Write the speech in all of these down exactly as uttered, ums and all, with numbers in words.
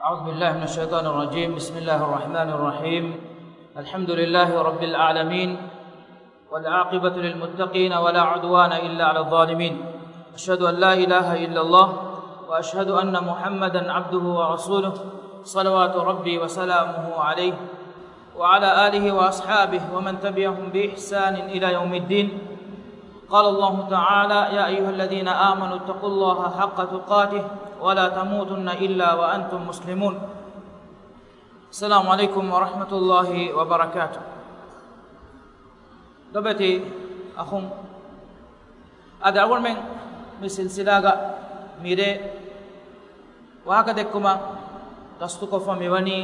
أعوذ بالله من الشيطان الرجيم. بسم الله الرحمن الرحيم. الحمد لله رب العالمين، والعاقبة للمتقين، ولا عدوان إلا على الظالمين. أشهد أن لا إله إلا الله، وأشهد أن محمدا عبده ورسوله، صلوات ربي وسلامه عليه، وعلى آله وأصحابه ومن تبعهم بإحسان إلى يوم الدين. قال الله تعالى: يا أيها الذين آمنوا اتقوا الله حق تقاته ولا تموتن إلا وأنتم مسلمون. السلام عليكم ورحمة الله وبركاته. ލޮބުވެތި އަޚުން، އަދި އަޅުގަނޑުމެން މި ސިލްސިލާގަ މިރޭ ވާހަކަ ދެއްކުމަށް ގަސްތުކޮށްފަ މިވަނީ،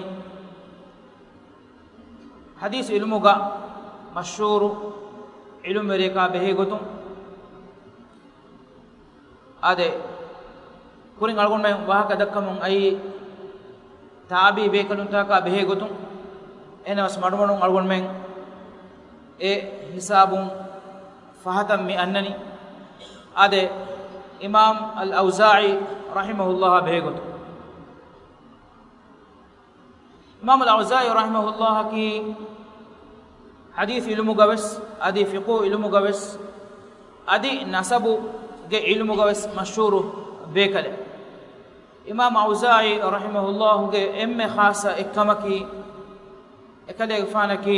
ޙަދީޘް ޢިލްމުގަ މަޝްހޫރު ޢިލްމުވެރިޔަކާ ބެހޭ ގޮތުން، އާދެ، ކުރިން އަޅުގަނޑުމެން ވާހަކަ ދައްކަމުން އައީ ތާބިޢީ ބޭކަލުންތަކާ ބެހޭ ގޮތުން. އެހެނަސް މަޑުމަޑުން އަޅުގަނޑުމެން އެ ހިސާބުން ފަހަތަށް މި އަންނަނީ. އާދެ، އިމާމް އަލް އައުޒާޢީ ރަޙިމަހުﷲ ބެހޭ ގޮތުން. އިމާމު އަލް އައުޒާޢީ ރަޙިމަހުﷲ އަކީ ޙަދީޘް ޢިލްމުގަވެސް، އަދި ފިޤުހު ޢިލްމުގަވެސް، އަދި ނަސަބުގެ ޢިލްމުގަވެސް މަޝްހޫރު ބޭކަލެއް. އިމާމު އައުޒާޢީ ރަޙިމަހުﷲގެ އެންމެ ޚާއްޞަ އެއްކަމަކީ، އެކަލޭގެފާނަކީ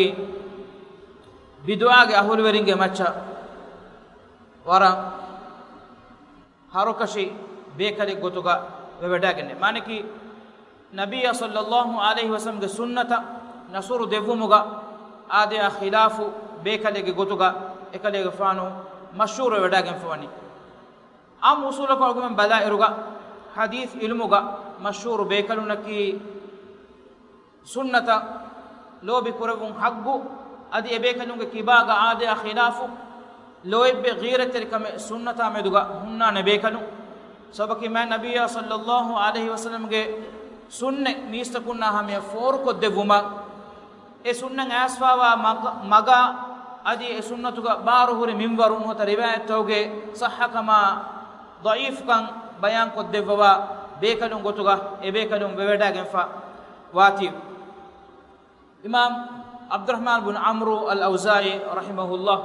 ބިދުޢާގެ އަހުލުވެރިންގެ މައްޗަށް ވަރަށް ހަރުކަށި ބޭކަލެއް ގޮތުގަ ވެވަޑައިގެންނެވި. މާނައަކީ، ނަބިއްޔާ ޞައްލައްލާހު ޢަލައިހި ވަސައްލަމްގެ ސުންނަތަށް ނަޞްރު ދެއްވުމުގަ އާދެއާ ޚިލާފު ބޭކަލެއްގެ ގޮތުގަ އެކަލޭގެފާނު މަޝްހޫރު ވެވަޑައިގެންފަވަނީ. އާއްމު އުޞޫލަކުން އަޅުގަނޑުމެން ބަލާއިރުގަ، ޙަދީޘް ޢިލްމުގަ މަޝްހޫރު ބޭކަލުންނަކީ، ސުންނަތަށް ލޯބި ކުރެއްވުން ޙައްޤު، އަދި އެބޭކަލުންގެ ކިބާގަ އާދެއާ ޚިލާފު ލޯތްބެއް ޣީރަތްތެރިކަމެއް ސުންނަތާ މެދުގަ ހުންނާނެ ބޭކަލުން. ސަބަބަކީ މާތް ނަބިއްޔާ ޞައްލައްލާހު ޢަލައިހި ވަސައްލަމްގެ ސުންނަތް މީސްތަކުންނާ ހަމަޔަށް ފޯރުކޮށްދެއްވުމަށް، އެ ސުންނަތް އައިސްފައިވާ މަގަ-، މަގާ އަދި އެ ސުންނަތުގަ ބާރުހުރި މިންވަރު ނުވަތަ ރިވާޔަތްތަކުގެ ޞައްޙަކަމާ ޟަޢީފުކަން ބަޔާންކޮށްދެއްވަވާ ބޭކަލުން ގޮތުގަ އެބޭކަލުން ވެވަޑައިގެންފަ ވާތީ. އިމާމް ޢަބްދުއްރަޙްމާން ބުން ޢަމްރު އަލް އައުޒާޢީ ރަޙިމަހުﷲ،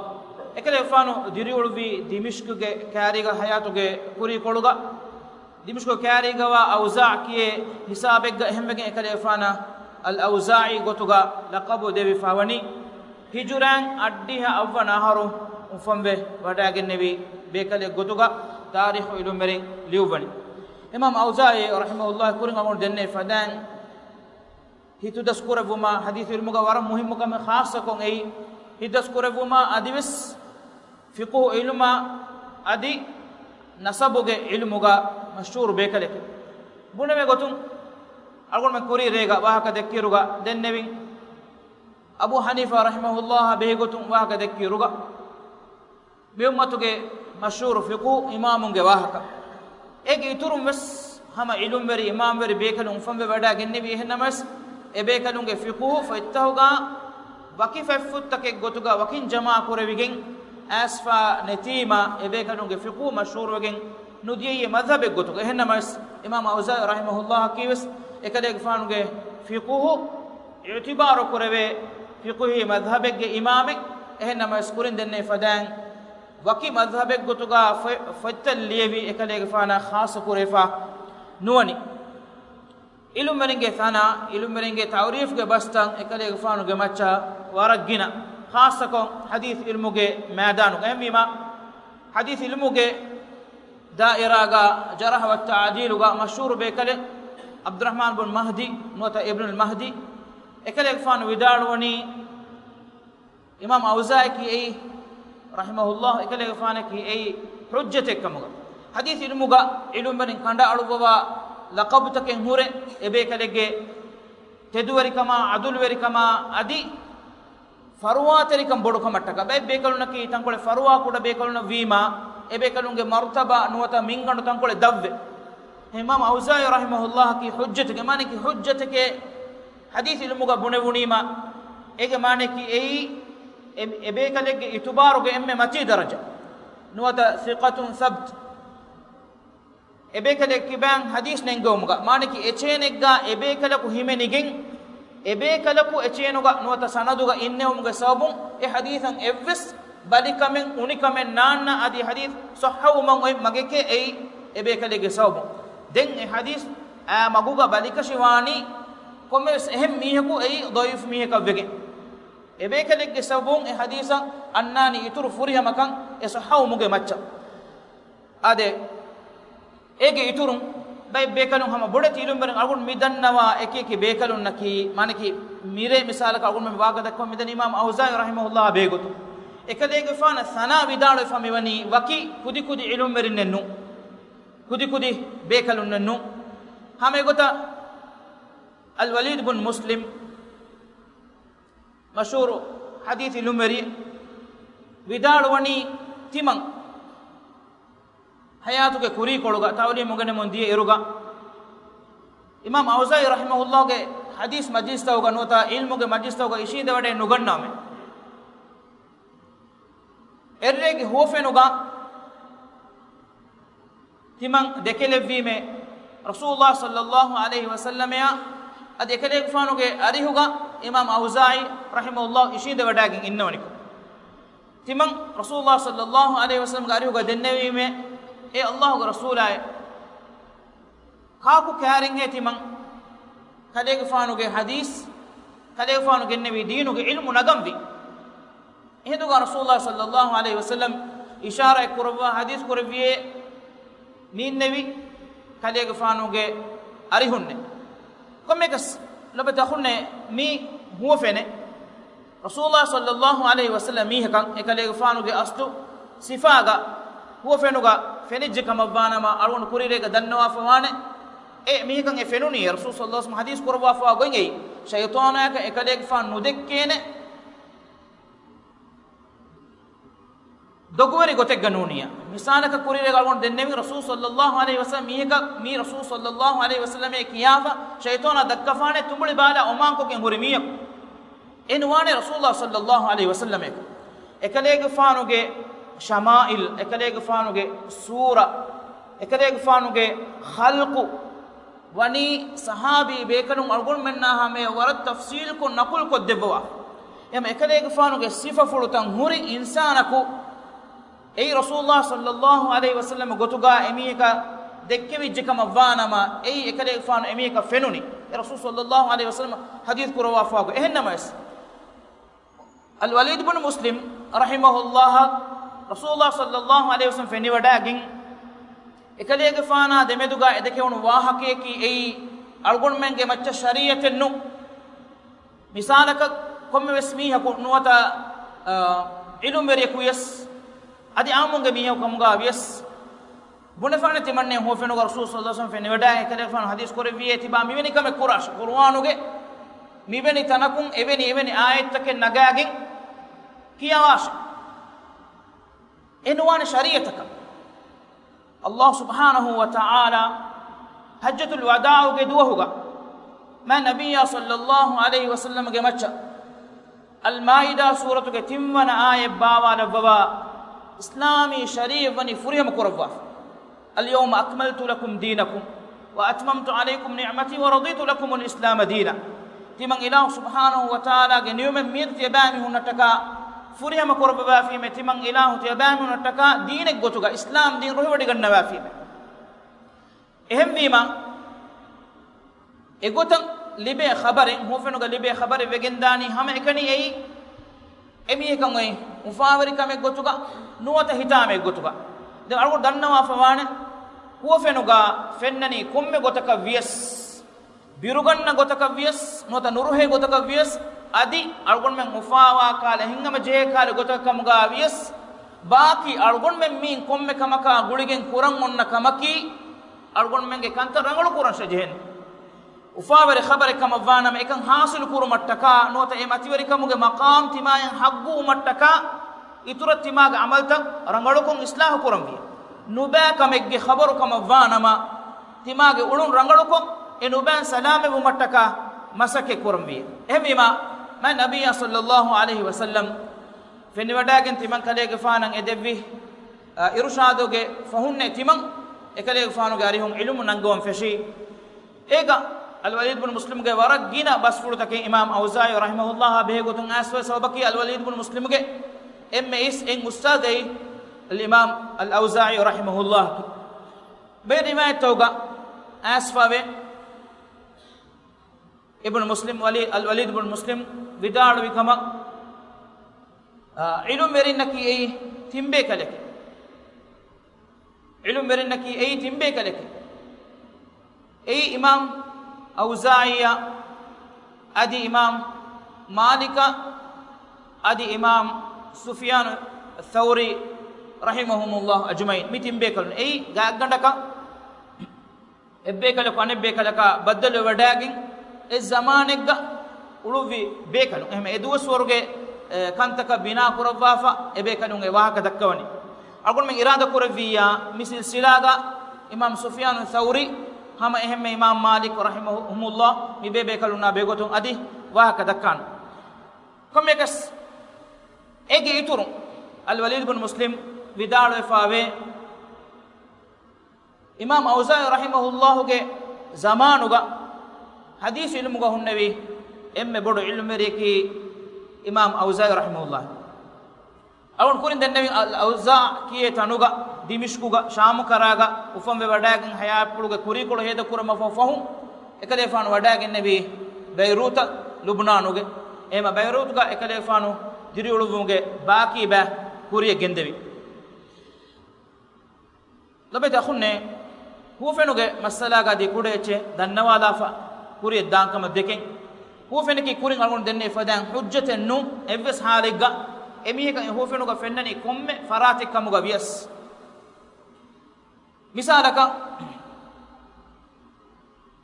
އެކަލޭގެފާނު ދިރިއުޅުއްވީ ދިމިޝްޤުގެ ކާރީގަ ޙަޔާތުގެ ކުރީކޮޅުގަ. ދިމިޝްޤު ކާރީގަވާ އައުޒާޢު ކިޔޭ ހިސާބެއްގަ އެހެންވެގެން އެކަލޭގެފާނަށް އަލް އައުޒާޢީ ގޮތުގަ ލަޤަބު ދެވިފަވަނީ. ހިޖުރައިން އަށްޑިހަ އަށްވަނަ އަހަރު އުފަންވެ ވަޑައިގެންނެވި ބޭކަލެއް ގޮތުގަ ތާރީޚު ޢިލްމުވެރިން ލިޔުއްވަނީ. އިމާމް އައުޒާޢީ ރަޙިމަހުﷲ ކުރިން އަޅުގަނޑު ދެންނެވި ފަދައިން، ހިތުދަސްކުރެއްވުމާ، ޙަދީޘް ޢިލްމުގަ ވަރަށް މުހިއްމު ކަމެއް ޚާއްޞަކޮށް އެއީ، ހިތުދަސްކުރެއްވުމާ އަދިވެސް ފިޤުހު ޢިލްމާ އަދި ނަސަބުގެ ޢިލްމުގަ މަޝްހޫރު ބޭކަލެކެވެ. ބުނެވޭ ގޮތުން، އަޅުގަނޑުމެން ކުރީ ރޭގަ ވާހަކަ ދެއްކިއިރުގަ ދެންނެވިން، އަބޫ ޙަނީފާ ރަޙިމަހުﷲ ބެހޭގޮތުން ވާހަކަ ދެއްކިއިރުގަ، މި އުއްމަތުގެ މަޝްހޫރު ފިޤުހު އިމާމުންގެ ވާހަކަ. އޭގެ އިތުރުން ވެސް ހަމަ ޢިލްމުވެރި އިމާމްވެރި ބޭކަލުން އުފަންވެ ވަޑައިގެންނެވި. އެހެންނަމަވެސް، އެބޭކަލުންގެ ފިޤުހު ފޮތްތަކުގަ ވަކި ފޮތްފުށްތަކެއް ގޮތުގަ ވަކިން ޖަމާކުރެވިގެން އައިސްފަ ނެތީމަ، އެބޭކަލުންގެ ފިޤުހު މަޝްހޫރުވެގެން ނުދިޔައީ މަޛްހަބެއް ގޮތުގަ. އެހެންނަމަވެސް، އިމާމް އައުޒާޢީ ރަޙިމަހުﷲ އަކީވެސް އެކަލޭގެފާނުގެ ފިޤުހު އިޢުތިބާރު ކުރެވޭ ފިޤުހީ މަޛްހަބެއްގެ އިމާމެއް. އެހެންނަމަވެސް، ކުރިން ދެންނެވި ފަދައިން ވަކި މަޛްހަބެއްގޮތުގަ ފޮތް-، ފޮތްތައް ލިޔެވި އެކަލޭގެފާނާ ޚާއްޞަ ކުރެވިފަ ނުވަނީ. ޢިލްމުވެރިންގެ ތަނާ، ޢިލްމުވެރިންގެ ތަޢުރީފްގެ ބަސްތައް އެކަލޭގެފާނުގެ މައްޗަށް ވަރަށް ގިނަ، ޚާއްޞަކޮށް ޙަދީޘް ޢިލްމުގެ މައިދާނުގަ. އެހެންވީމަ، ޙަދީޘް ޢިލްމުގެ ދާއިރާގަ ޖަރްޙު ވައްތަޢުދީލުގަ މަޝްހޫރު ބޭކަލެއް ޢަބްދުއްރަޙްމާން ބުން މަހްދީ ނުވަތަ އިބްނުލް މަހްދީ. އެކަލޭގެފާނު ވިދާޅުވަނީ، އިމާމް އައުޒާޢީއަކީ އެއީ، ރަޙިމަހުﷲ، އެކަލޭގެފާނަކީ އެއީ ޙުއްޖަތެއްކަމުގަ. ޙަދީޘް ޢިލްމުގަ ޢިލްމުވެރިން ކަނޑައަޅުއްވަވާ ލަޤަބުތަކެއް ހުރެ، އެބޭކަލެއްގެ ތެދުވެރިކަމާ، ޢަދުލުވެރިކަމާ އަދި ފަރުވާތެރިކަން ބޮޑުކަމަށްޓަކާ. ބައެއް ބޭކަލުންނަކީ ތަންކޮޅެއް ފަރުވާ ކުޑަ ބޭކަލުންނަށް ވީމާ، އެބޭކަލުންގެ މަރުތަބާ ނުވަތަ މިންގަނޑު ތަންކޮޅެއް ދަށްވޭ. އިމާމް އައުޒާޢީ ރަޙިމަހުﷲއަކީ ޙުއްޖަތެކޭ، މާނައަކީ ޙުއްޖަތެކޭ ޙަދީޘް ޢިލްމުގަ ބުނެވުނީމާ، އޭގެ މާނައަކީ އެއީ، އެ-، އެބޭކަލެއްގެ އިތުބާރުގެ އެންމެ މަތީ ދަރަޖަ. ނުވަތަ ثقة ثبت. އެބޭކަލެއް ކިބައިން ޙަދީޘް ނެންގެވުމުގަ، މާނައަކީ އެޗޭނެއްގަ އެބޭކަލަކު ހިމެނިގެން، އެބޭކަލަކު އެޗޭނުގަ ނުވަތަ ސަނަދުގަ އިންނެވުމުގެ ސަބަބުން އެ ޙަދީޘަށް އެއްވެސް ބަލިކަމެއް އުނިކަމެއް ނާންނަ އަދި ޙަދީޘް ޞައްޙަވުމަށް އޮތް މަގެކޭ އެއީ އެބޭކަލެއްގެ ސަބަބުން. ދެން އެ ޙަދީޘް އާ މަގުގަ ބަލިކަށިވާނީ ކޮންމެވެސް އެހެން މީހަކު އެއީ ޟަޢީފު މީހަކަށް ވެގެން. އެބޭކަލެއްގެ ސަބަބުން އެ ޙަދީޘަށް އަންނާނީ އިތުރު ފުރިހަމަކަން އެ ޞައްޙަވުމުގެ މައްޗަށް. އާދެ، އޭގެ އިތުރުން ބައެއް ބޭކަލުން ހަމަ ބޮޑެތި އިލްމުވެރިން އަޅުގަނޑު މި ދަންނަވާ އެކި އެކި ބޭކަލުންނަކީ، މާނައަކީ މިރޭ މިސާލަކަށް އަޅުގަނޑު މި ވާހަކަ ދައްކަމުން މިދަނީ އިމާމް އައުޒާޢީ ރަޙިމަހުﷲ ބޭގޮތުން. އެކަލޭގެފާނަށް ސަނާ ވިދާޅުވެފަ މިވަނީ ވަކި ކުދިކުދި އިލްމުވެރިންނެއް ނޫން، ކުދިކުދި ބޭކަލުންނެއް ނޫން. ހަމަ އެގޮތަށް އަލްވަލީދު ބުން މުސްލިމް، މަޝްހޫރު ޙަދީޘް އިލްމުވެރި، ވިދާޅުވަނީ ތިމަން ޙަޔާތުގެ ކުރީކޮޅުގަ ތަޢުލީމު އުނގެނެމުން ދިޔަ އިރުގަ، އިމާމް އައުޒާޢީ ރަޙިމަހުﷲގެ ޙަދީޘް މަޖިލިސްތަކުގަ ނުވަތަ ޢިލްމުގެ މަޖިލިސްތަކުގަ އިށީނދެވަޑައެއް ނުގަންނަވަމޭ. އެއްރޭގެ ހުވަފެނުގަ ތިމަން ދެކެލެއްވީމޭ، ރަސޫލުﷲ ޞައްލައްލާހު ޢަލައިހި ވަސައްލަމައާ އަދި އެކަލޭގެފާނުގެ އަރިހުގަ އިމާމް އައުޒާޢީ ރަޙިމަހުﷲ އިށީނދެވަޑައިގެން އިންނަވަނިކޮށް، ތިމަން ރަސޫލުﷲ ޞައްލައްލާހު ޢަލައިހި ވަސައްލަމްގެ އަރިހުގަ ދެންނެވީމޭ، އޭ ﷲގެ ރަސޫލާއޭ، ކާކު ކައިރިންހޭ ތިމަން ކަލޭގެފާނުގެ ޙަދީޘް، ކަލޭގެފާނު ގެންނެވި ދީނުގެ ޢިލްމު ނަގަންވީ؟ އެހިނދުގަ ރަސޫލުﷲ ޞައްލައްލާހު ޢަލައިހި ވަސައްލަމް އިޝާރާތް ކުރައްވާ ޙަދީޘް ކުރެއްވިއޭ، މި އިންނެވި ކަލޭގެފާނުގެ އަރިހުންނޭ. ކޮންމެއަކަސް ލޮބުވެތި އަޚުންނޭ، މީ ހުވަފެނެއް. ރަސޫލުﷲ ޞައްލައްލާހު ޢަލައިހި ވަސައްލަމް މީހަކަށް އެކަލޭގެފާނުގެ އަސްލު ސިފާގަ ހުވަފެނުގަ ފެނިއްޖެ ކަމަށްވާނަމަ، އަޅުގަނޑު ކުރީރޭގަ ދަންނަވާފަވާނެ އެ މީހަކަށް އެ ފެނުނީ، ރަސޫލު ޞައްލައްލާހު ޢަލައިހި ވަސައްލަމް ޙަދީޘް ކުރައްވާފަވާ ގޮތް އެއީ، ޝައިޠާނާއަކަށް އެކަލޭގެފާނު ނުދެއްކޭނެ. ދޮގުވެރި ގޮތެއްގަ ނޫނިއްޔާ. މިސާލަކަށް ކުރީރޭގަ އަޅުގަނޑު ދެންނެވި ރަސޫލު ޞައްލައްލާހު ޢަލައިހި ވަސައްލަމް މީހަކަށް، މީ ރަސޫލު ޞައްލައްލާހު ޢަލައިހި ވަސައްލަމޭ ކިޔާފަ ޝައިޠާނާ ދައްކަފާނެ ތުނބުޅި ބާލާ އޮމާންކޮށްގެން ހުރި މީހަކު. އެ ނުވާނެ ރަސޫލުﷲ ޞައްލައްލާހު ޢަލައިހި ވަސައްލަމަކަށް. އެކަލޭގެފާނުގެ ޝަމާއިލް، އެކަލޭގެފާނުގެ ސޫރަ، އެކަލޭގެފާނުގެ ޚަލްޤު، ވަނީ ޞަޙާބީ ބޭކަލުން އަޅުގަނޑުމެންނާ ހަމަޔަށް ވަރަށް ތަފްޞީލްކޮށް ނަޤުލުކޮށްދެއްވަވާ. އެހެން އެކަލޭގެފާނުގެ ސިފަފުޅުތައް ހުރި އިންސާނަކު އެއީ ރަސޫލުﷲ ޞައްލައްލާހު ޢަލައިހި ވަސައްލަމަ ގޮތުގަ އެމީހަކަށް ދެއްކެވިއްޖެ ކަމަށް ވާނަމަ، އެއީ އެކަލޭގެފާނު އެމީހަކަށް ފެނުނީ އެ ރަސޫލު ޞައްލައްލާހު ޢަލައިހި ވަސައްލަމަ ޙަދީޘް ކުރައްވާފަވާ ގޮތް. އެހެން ނަމަވެސް، އަލްވަލީދު ބުނު މުސްލިމް ރަޙިމަހުﷲ ރަސޫލުﷲ ޞައްލައްލާހު ޢަލައިހި ވަސައްލަމަ ފެނިވަޑައިގެން، އެކަލޭގެފާނާ ދެމެދުގަ އެދެކެވުނު ވާހަކަޔަކީ އެއީ އަޅުގަނޑުމެންގެ މައްޗަށް ޝަރީޢަތެއް ނޫން. މިސާލަކަށް ކޮންމެވެސް މީހަކު ނުވަތަ، އާ، ޢިލްމުވެރިޔަކު ވިޔަސް، އަދި ޢާއްމުންގެ މީހަކު ކަމުގަ ވިޔަސް، ބުނެފާނެ ތިމަންނެ ހުވަފެނުގަ ރަސޫލު ޞައްލައްލާހު ޢަލައިހި ވަސައްލަމަ ފެނިވަޑައި އެކަލޭގެފާނު ޙަދީޘް ކުރެއްވިއޭ ތިބާ މިވެނި ކަމެއް ކުރާށޭ. ޤުރުއާނުގެ މިވެނި ތަނަކުން އެވެނި އެވެނި އާޔަތްތަކެއް ނަގާގެން ކިޔަވާށޭ. އެ ނުވާނެ ޝަރީޢަތަކަށް. ﷲ ސުބްޙާނަހޫ ވަތަޢާލާ ޙައްޖަތުލް ވަދާޢުގެ ދުވަހުގަ މާތް ނަބިއްޔާ ޞައްލައްލާހު ޢަލައިހި ވަސައްލަމަގެ މައްޗަށް އަލްމާއިދާ ސޫރަތުގެ ތިންވަނަ އާޔަތް ބާވާލައްވަވާ، އިސްލާމީ ޝަރީޢަތް ވަނީ ފުރިހަމަ ކުރައްވާފަ. اليوم أكملت لكم دينكم وأتممت عليكم نعمتي ورضيت لكم الإسلام دينا. ތިމަން އިލާހު ސުބްޙާނަހޫ ވަތަޢާލާގެ ނިޢުމަތް މިއަދު ތިޔަބައިމީހުންނަށްޓަކާ ފުރިހަމަ ކުރައްވަވާފީމޭ، ތިމަން އިލާހު ތިޔަބައިމީހުންނަށްޓަކާ ދީނެއްގޮތުގަ އިސްލާމް ދީން ރުހިވޮޑިގަންނަވާފީމޭ. އެހެންވީމަ، އެގޮތަށް ލިބޭ ޚަބަރެއް، ހުވަފެނުގަ ލިބޭ ޚަބަރެއް ވެގެންދާނީ ހަމައެކަނި އެއީ، އެމީހަކަށް އޮތް އުފާވެރިކަމެއްގޮތުގަ ނުވަތަ ހިތާމައެއްގޮތުގަ. ދެން އަޅުގަނޑު ދަންނަވާފަވާނެ، ހުވަފެނުގަ ފެންނަނީ ކޮންމެ ގޮތަކަށް ވިޔަސް، ބިރުގަންނަ ގޮތަކަށް ވިޔަސް، ނުވަތަ ނުރުހޭ ގޮތަކަށް ވިޔަސް، އަދި އަޅުގަނޑުމެން އުފާވާ ކާލަ ހިތްހަމަޖެހޭ ކާލަ ގޮތަކަށް ކަމުގަ ވިޔަސް، ބާކީ އަޅުގަނޑުމެން މީން ކޮންމެ ކަމަކާ ގުޅިގެން ކުރަން އޮންނަ ކަމަކީ، އަޅުގަނޑުމެންގެ ކަންތައް ރަނގަޅު ކުރަން ޝަޖެހެން. އުފާވެރި ޚަބަރެއް ކަމަށްވާނަމަ، އެކަން ޙާޞިލު ކުރުމަށްޓަކާ ނުވަތަ އެ މަތިވެރިކަމުގެ މަޤާމް ތިމާޔަށް ޙައްޤުވުމަށްޓަކާ އިތުރަށް ތިމާގެ ޢަމަލުތައް ރަނގަޅުކޮށް އިޞްލާޙު ކުރަންވިޔޭ. ނުބައި ކަމެއްގެ ޚަބަރު ކަމަށްވާނަމަ، ތިމާގެ އުޅުން ރަނގަޅުކޮށް އެ ނުބައިން ސަލާމަތްވުމަށްޓަކާ މަސައްކަތް ކުރަންވިޔޭ. އެހެންވީމާ، މާތް ނަބިއްޔާ ޞައްލައްލާހު ޢަލައިހި ވަސައްލަމް ފެނިވަޑައިގެން ތިމަން ކަލޭގެފާނަށް އެދެއްވި، އަ، އިރުޝާދުގެ ފަހުންނޭ ތިމަން އެކަލޭގެފާނުގެ އަރިހުން ޢިލްމު ނަންގަވަން ފެށީ. އޭގަ އަލްވަލީދު ބުނު މުސްލިމްގެ ވަރަށް ގިނަ ބަސްފުޅުތަކެއް އިމާމް އައުޒާޢީ ރަޙިމަހުﷲ ބެހޭގޮތުން އައިސްފަވޭ. ސަބަބަކީ އަލްވަލީދު ބުނު މުސްލިމްގެ އެންމެ އިސް އެއް އުސްތާޛެއް އަލްއިމާމް އަލްއައުޒާޢީ ރަޙިމަހުﷲ. ބައެއް ރިވާޔަތްތަކުގަ އައިސްފަވޭ، އިބްނު މުސްލިމް ވަލީ، އަލްވަލީދު ބުނު މުސްލިމް ވިދާޅުވި ކަމަށް، އާ، ޢިލްމުވެރިންނަކީ އެއީ ތިން ބޭކަލެކޭ. ޢިލްމުވެރިންނަކީ އެއީ ތިން ބޭކަލެކޭ. އެއީ އިމާމް އައުޒާޢީއާ، އަދި އިމާމް މާލިކާ، އަދި އިމާމް ސުފިޔާނު ޘައުރީ ރަޙިމަހުމުﷲ އަޖްމަޢީން. މި ތިން ބޭކަލުން. އެއީ ގާތްގަނޑަކަށް އެއްބޭކަލަކު އަނެއްބޭކަލަކާ ބައްދަލުވެވަޑައިގެން، އެއް ޒަމާނެއްގަ އުޅުއްވި ބޭކަލުން. އެހެން އެ ދުވަސްވަރުގެ، އެ، ކަންތަކަށް ބިނާ ކުރައްވާފަ އެބޭކަލުން އެ ވާހަކަ ދައްކަވަނީ. އަޅުގަނޑުމެން އިރާދަކުރެއްވިއްޔާ، މި ސިލްސިލާގަ އިމާމް ސުފިޔާނު ޘައުރީ ހަމަ އެހެންމެ އިމާމް މާލިކް ރަޙިމަހުމުﷲ މި ބޭބޭކަލުންނާ ބެހޭގޮތުން އަދި ވާހަކަ ދައްކާނެ. ކޮންމެއަކަސް އޭގެ އިތުރުން އަލްވަލީދު ބުނު މުސްލިމް ވިދާޅުވެފަވޭ، އިމާމް އައުޒާޢީ ރަޙިމަހުﷲގެ ޒަމާނުގަ ޙަދީޘް ޢިލްމުގަ ހުންނެވި އެންމެ ބޮޑު ޢިލްމުވެރިޔަކީ އިމާމް އައުޒާޢީ ރަޙިމަހުﷲ. އަޅުގަނޑު ކުރިން ދެންނެވި އަލް އައުޒާޢީ ކިޔޭ ތަނުގަ، ދިމިޝްޤުގަ، ޝާމުކަރާގަ އުފަންވެވަޑައިގެން ޙަޔާތްޕުޅުގެ ކުރީކޮޅު ހޭދަކުރުމަށް ފަހު، އެކަލޭފާނު ވަޑައިގެންނެވީ ބައިރޫތަށް، ލުބްނާނުގެ. އެހެމަ ބައިރޫތުގަ އެކަލޭފާނު ދިރިއުޅުއްވުމުގެ ބާކީ ބައި ކުރިޔަށް ގެންދެވި. ލޮބެތި އަޚުންނޭ، ހުވަފެނުގެ މައްސަލާގަ އަދި ކުޑަ އެއްޗެއް ދަންނަވާލާފަ ކުރިޔަށް ދާންކަމަށް ދެކެން. ހުވަފެނަކީ ކުރިން އަޅުގަނޑު ދެންނެވި ފަދައިން ޙުއްޖަތެއް ނޫން. އެއްވެސް ޙާލެއްގަ އެމީހަކަށް އެ ހުވަފެނުގަ ފެންނަނީ ކޮންމެ ފަރާތެއް ކަމުގަ ވިޔަސް. މިސާލަކަށް،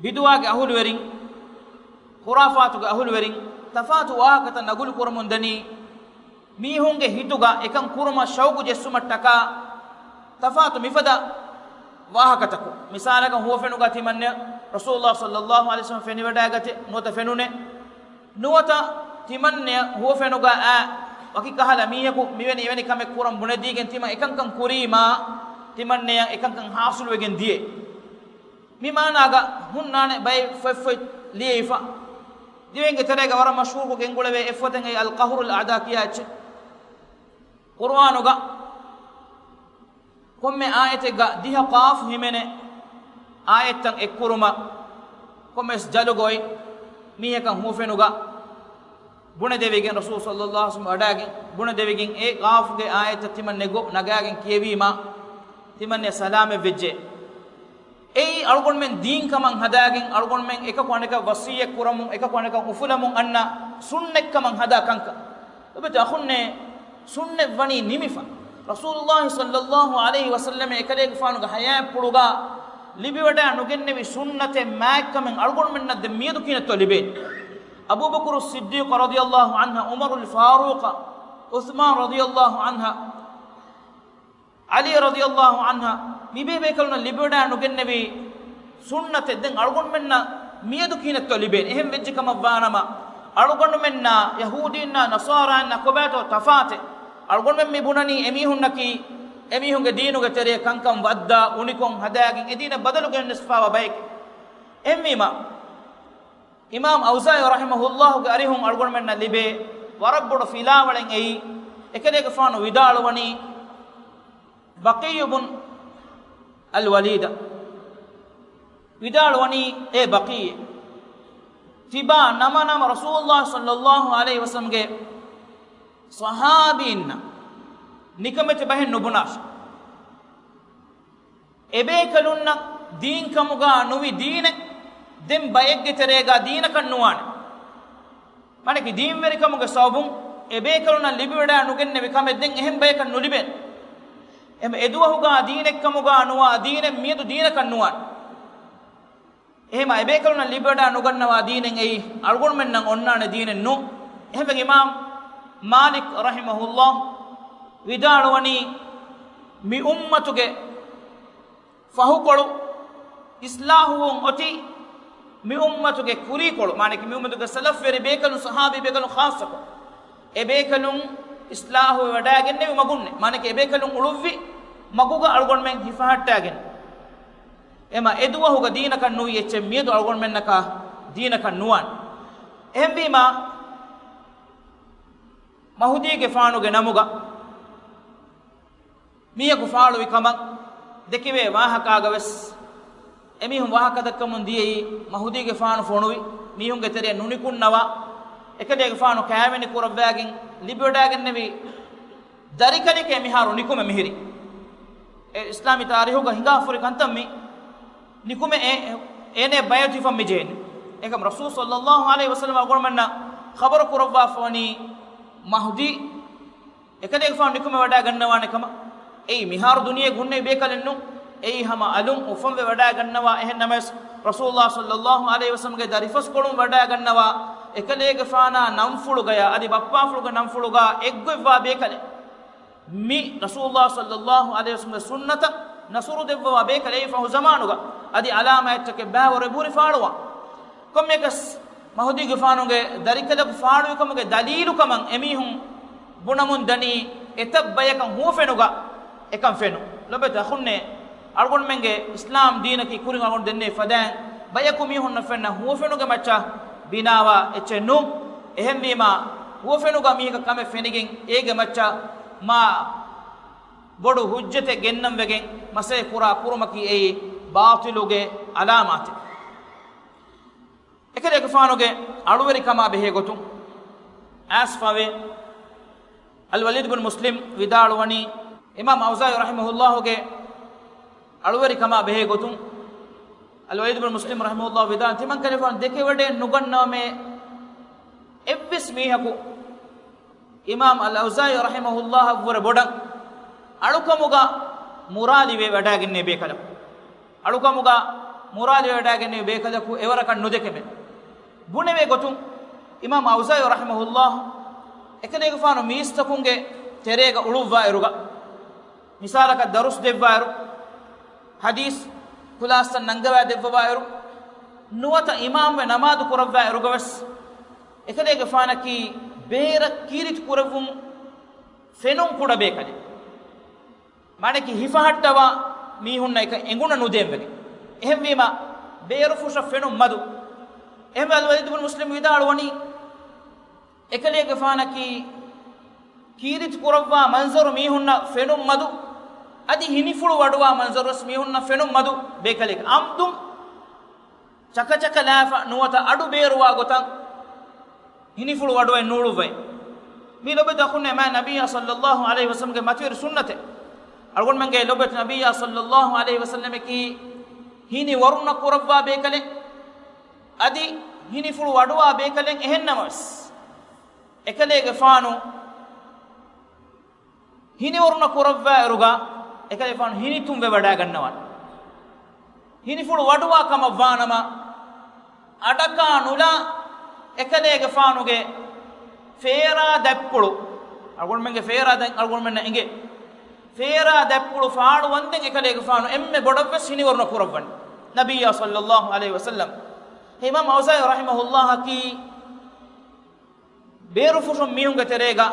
ބިދުޢާގެ އަހުލުވެރިން، ޚުރާފާތުގެ އަހުލުވެރިން ތަފާތު ވާހަކަތައް ނަގުލު ކުރަމުން ދަނީ، މީހުންގެ ހިތުގަ އެކަން ކުރުމަށް ޝައުޤު ޖެއްސުމަށްޓަކާ ތަފާތު މިފަދަ ވާހަކަތަކުން. މިސާލަކަށް، ހުވަފެނުގަ ތިމަންނެ ރަސޫލުﷲ ޞައްލައްލާހު ޢަލައިހި ވަސައްލަމަ ފެނިވަޑައިގަތެ ނުވަތަ ފެނުނެ. ނުވަތަ ތިމަންނެ ހުވަފެނުގަ އާ ވަކި ކަހަލަ މީހަކު މިވެނި އެވެނި ކަމެއް ކުރަން ބުނެދީގެން ތިމަން އެކަންކަން ކުރީމާ، ތިމަންނެ އެކަންކަން ޙާޞިލުވެގެން ދިޔަ. މި މާނާގަ ހުންނާނެ ބައެއް ފޮތްފޮތް ލިޔެވިފަ. ދިވެހިންގެ ތެރޭގަ ވަރަށް މަޝްހޫރުކޮށް ގެންގުޅެވޭ އެއް ފޮތެއް އެއީ އަލްޤަހްރުލް އައްދާ ކިޔާ އެއްޗެއް. ޤުރުއާނުގަ ކޮންމެ އާޔަތެއްގަ ދިހަ ޤާފް ހިމެނޭ އާޔަތްތައް އެއްކުރުމަށް ކޮންމެސް ޖަލުގަ އޮތް މީހަކަށް ހުވަފެނުގަ ބުނެދެވިގެން، ރަސޫލު ޞައްލައްލާހު ޢަލައިހި ވަސައްލަމަ ވަޑައިގެން ބުނެދެވިގެން، އެ ޤާފުގެ އާޔަތްތައް ތިމަން ނެގޮ ނަގާގެން ކިޔެވީމާ، ތިމަންނެ ސަލާމަތްވެއްޖެ. އެއީ އަޅުގަނޑުމެން ދީން ކަމަށް ހަދާގެން، އަޅުގަނޑުމެން އެކަކު އަނެކަށް ވަޞިއްޔަތް ކުރަމުން، އެކަކު އަނެކަށް އުފުލަމުން އަންނަ ސުންނަތް ކަމަށް ހަދާ ކަންކަން. ލޮބެތި އަޚުންނޭ، ސުންނަތް ވަނީ ނިމިފަ. ރަސޫލުﷲ ޞައްލައްލާހު ޢަލައިހި ވަސައްލަމަ އެކަލޭގެފާނުގެ ޙަޔާތްޕުޅުގަ ލިބިވަޑައި ނުގެންނެވި ސުންނަތެއް މާތްކަމެއް އަޅުގަނޑުމެންނަށް ދެން މިއަދު ކިހިނެއްތޯ ލިބޭނެ؟ އަބޫބަކުރު ޞިއްދީޤު ރަޟިޔައްލާހު ޢަންހަ، ޢުމަރުލް ފާރޫޤަށް، ޢުޘްމާން ރަޟިޔައްލާހު ޢަންހަ، ޢަލީ ރަޟިޔައްލާހު ޢަންހަ، މި ބޭބޭކަލުންނަށް ލިބިވަޑައި ނުގެންނެވި ސުންނަތެއް ދެން އަޅުގަނޑުމެންނަށް މިއަދު ކިހިނެއްތޯ ލިބޭނެ؟ އެހެން ވެއްޖެ ކަމަށް ވާނަމަ، އަޅުގަނޑުމެންނާ ޔަހޫދީންނާ ނަޞާރާއިންނާ ކޮބާތޯ ތަފާތެއް؟ އަޅުގަނޑުމެން މި ބުނަނީ އެމީހުންނަކީ، އެމީހުންގެ ދީނުގެ ތެރޭ ކަންކަން ވައްދާ، އުނިކޮށް ހަދާގެން އެ ދީނަށް ބަދަލު ގެންނަސްފާވާ ބައެކޭ. އެހެންވީމާ، އިމާމް އައުޒާޢީ ރަޙިމަހުﷲގެ އަރިހުން އަޅުގަނޑުމެންނަށް ލިބޭ ވަރަށް ބޮޑު ފިލާވަޅެއް އެއީ، އެކަލޭގެފާނު ވިދާޅުވަނީ، ބަޤިއްޔު ބުން އަލް ވަލީދަށް ވިދާޅުވަނީ، އޭ ބަޤިއްޔޭ، ތިބާ ނަމަ ނަމަ ރަސޫލުﷲ ޞައްލައްލާހު ޢަލައިހި ވަސައްލަމަގެ ޞަޙާބީންނަށް ނިކަމެތި ބަހެއް ނުބުނާށޭ. އެބޭކަލުންނަށް ދީން ކަމުގަ ނުވި ދީނެއް ދެން ބައެއްގެ ތެރޭގަ ދީނަކަށް ނުވާނެ. މާނައަކީ ދީންވެރިކަމުގެ ސަބަބުން އެބޭކަލުންނަށް ލިބިވަޑައި ނުގެންނެވި ކަމެއް ދެން އެހެން ބަޔަކަށް ނުލިބޭނެ. އެހެން އެދުވަހުގަ ދީނެއްކަމުގަ ނުވާ ދީނެއް މިއަދު ދީނަކަށް ނުވާނެ. އެހެމަ އެބޭކަލުންނަށް ލިބިވަޑައި ނުގަންނަވާ ދީނެއް އެއީ އަޅުގަނޑުމެންނަށް އޮންނާނެ ދީނެއް ނޫން. އެހެންވެ އިމާމް މާލިކް ރަޙިމަހުﷲ ވިދާޅުވަނީ، މި އުއްމަތުގެ ފަހުކޮޅު އިޞްލާޙުވުން އޮތީ، މި އުއްމަތުގެ ކުރީކޮޅު، މާނައަކީ މި އުއްމަތުގެ ސަލަފްވެރި ބޭކަލުން، ޞަޙާބީ ބޭކަލުން ޚާއްޞަކޮށް، އެބޭކަލުން އިޞްލާޙުވެވަޑައިގެންނެވި މަގުންނޭ. މާނައަކީ އެބޭކަލުން އުޅުއްވި މަގުގަ އަޅުގަނޑުމެން ހިފަހައްޓާގެން. އެމަ އެދުވަހުގަ ދީނަކަށް ނުވި އެއްޗެއް މިއަދު އަޅުގަނޑުމެންނަކަށް ދީނަކަށް ނުވާނެ. އެހެންވީމާ، މަހުދީގެފާނުގެ ނަމުގަ މީހަކު ފާޅުވި ކަމަށް ދެކެވޭ ވާހަކާގަވެސް، އެމީހުން ވާހަކަދައްކަމުން ދިޔައީ، މަހުދީގެފާނު ފޮނުވި މީހުންގެ ތެރެއަށް ނުނިކުންނަވާ، އެކަލޭގެފާނު ކައިވެނި ކުރައްވާގެން ލިބިވަޑައިގެންނެވި ދަރިކަލެކޭ މިހާރު ނިކުމެ މިހިރީ. އެ އިސްލާމީ ތާރީހުގަ ހިނގާފުރި ކަންތައް މި ނިކުމެ އޭ-، އޭނެ ބަޔަތު ހިފަން މި ޖެހެނީ. އެކަމް ރަސޫލު ޞައްލައްލާހު ޢަލައިހި ވަސައްލަމަ އަޅުގަނޑުމެންނަށް ޚަބަރު ކުރައްވާފަވަނީ މަހުދީ އެކަލޭގެފާނު ނިކުމެ ވަޑައިގަންނަވާނެ ކަމަށް. އެއީ މިހާރު ދުނިޔޭގަ ހުންނެވި ބޭކަލެއް ނޫން. އެއީ ހަމަ އަލުން އުފަންވެ ވަޑައިގަންނަވާ. އެހެން ނަމަވެސް، ރަސޫލުﷲ ޞައްލައްލާހު ޢަލައިހި ވަސައްލަމަގެ ދަރިފަސްކޮޅުން ވަޑައިގަންނަވާ އެކަލޭގެފާނާ ނަންފުޅުގަޔާ އަދި ބައްޕާފުޅުގެ ނަންފުޅުގަ އެއްގޮތްވާ ބޭކަލެއް. މި ރަސޫލުﷲ ޞައްލައްލާހު ޢަލައިހި ވަސައްލަމަގެ ސުންނަތަށް ނަޞްރު ދެއްވަވާ ބޭކަލެއް ފަހު ޒަމާނުގަ އަދި ޢަލާމާތްތަކެއް ބައިވަރު އެބަހުރި ފާޅުވާން. ކޮންމެއަކަސް، މަހުދީގެފާނުގެ ދަރިކަލަކު ފާޅުވިކަމުގެ ދަލީލުކަމަށް އެމީހުން ބުނަމުން ދަނީ، އެތައް ބަޔަކަށް ހުވަފެނުގަ އެކަން ފެނުން. ލޮބެތި އަޚުންނޭ، އަޅުގަނޑުމެންގެ އިސްލާމް ދީނަކީ ކުރިން އަޅުގަނޑު ދެންނެވި ފަދައިން، ބަޔަކު މީހުންނަށް ފެންނަ ހުވަފެނުގެ މައްޗަށް ބިނާވާ އެއްޗެއް ނޫން. އެހެންވީމާ، ހުވަފެނުގަ މީހަކަށް ކަމެއް ފެނިގެން އޭގެ މައްޗަށް މާ ބޮޑު ހުއްޖަތެއް ގެންނަން ވެގެން މަސައްކަތް ކުރާ ކުރުމަކީ އެއީ ބާޠިލުގެ ޢަލާމާތެއް. އެކަލޭގެފާނުގެ އަޅުވެރިކަމާ ބެހޭ ގޮތުން އައިސްފަވޭ. އަލްވަލީދު ބިން މުސްލިމް ވިދާޅުވަނީ، އިމާމް އައުޒާޢީ ރަޙިމަހުﷲގެ އަޅުވެރިކަމާ ބެހޭ ގޮތުން، އަލްވަލީދު ބިން މުސްލިމް ރަޙިމަހުﷲ ވިދާޅުވަނީ، ތިމަންކަލޭގެފާނު ދެކެވަޑައެއް ނުގަންނަވަމޭ އެއްވެސް މީހަކު އިމާމް އަލްއައުޒާޢީ ރަޙިމަހުﷲއަށްވުރެ ބޮޑަށް އަޅުކަމުގަ މުރާލިވެވަޑައިގެންނެވި ބޭކަލަކު، އަޅުކަމުގަ މުރާލިވެވަޑައިގެންނެވި ބޭކަލަކު އެވަރަކަށް ނުދެކެމެ. ބުނެވޭ ގޮތުން، އިމާމް އައުޒާޢީ ރަޙިމަހުﷲ އެކަލޭގެފާނު މީސްތަކުންގެ ތެރޭގަ އުޅުއްވާއިރުގަ، މިސާލަކަށް ދަރުސް ދެއްވާއިރު، ޙަދީޘް ޚުލާޞަތައް ނަންގަވާ ދެއްވަވާއިރު، ނުވަތަ އިމާމްވެ ނަމާދު ކުރައްވާއިރުގަވެސް، އެކަލޭގެފާނަކީ ބޭރަށް ކީރިތި ކުރެއްވުން ފެނުން ކުޑަ ބޭކަލެއް. މާނައަކީ ހިފަހައްޓަވާ މީހުންނަށް އެކަން އެނގުނަ ނުދޭންވެގެން. އެހެންވީމާ، ބޭރުފުށަށް ފެނުން މަދު. އެހެންވެ، އަލްވަލީދު ބިން މުސްލިމް ވިދާޅުވަނީ، އެކަލޭގެފާނަކީ ކީރިތި ކުރައްވާ މަންޒަރު މީހުންނަށް ފެނުން މަދު، އަދި ހިނިފުޅު ވަޑުވާ މަންޒަރުވެސް މީހުންނަށް ފެނުން މަދު ބޭކަލެއް. ޢަމްދުން ޗަކަޗަކަލާފަ ނުވަތަ އަޑު ބޭރުވާ ގޮތަށް ހިނިފުޅު ވަޑުވައެއް ނޫޅުއްވައެއް. މީ ލޮބެތި އަޚުންނޭ، މާތް ނަބިއްޔާ ޞައްލައްލާހު ޢަލައިހި ވަސައްލަމްގެ މަތިވެރި ސުންނަތެއް. އަޅުގަނޑުމެންގެ ލޮބެތި ނަބިއްޔާ ޞައްލައްލާހު ޢަލައިހި ވަސައްލަމަކީ ހިނި ވަރުނަ ކުރައްވާ ބޭކަލެއް، އަދި ހިނިފުޅު ވަޑުވާ ބޭކަލެއް. އެހެންނަމަވެސް، އެކަލޭގެފާނު ހިނިވަރުނަ ކުރައްވާއިރުގަ، އެކަލޭގެފާނު ހިނިތުންވެ ވަޑައިގަންނަވާނެ. ހިނިފުޅު ވަޑުވާ ކަމަށް ވާނަމަ، އަޑަކާ ނުލާ އެކަލޭގެފާނުގެ ފޭރާ ދަތްޕުޅު، އަޅުގަނޑުމެންގެ ފޭރާ ދަތް އަޅުގަނޑުމެންނަށް އެނގޭ، ފޭރާ ދަތްޕުޅު ފާޅުވަންދެން އެކަލޭގެފާނު އެންމެ ބޮޑަށްވެސް ހިނިވަރުނަ ކުރައްވަނީ ނަބިއްޔާ ޞައްލައްލާހު ޢަލައިހި ވަސައްލަމް. އެ އިމާމް އައުޒާޢީ ރަޙިމަހުﷲއަކީ ބޭރުފުށުން މީހުންގެ ތެރޭގަ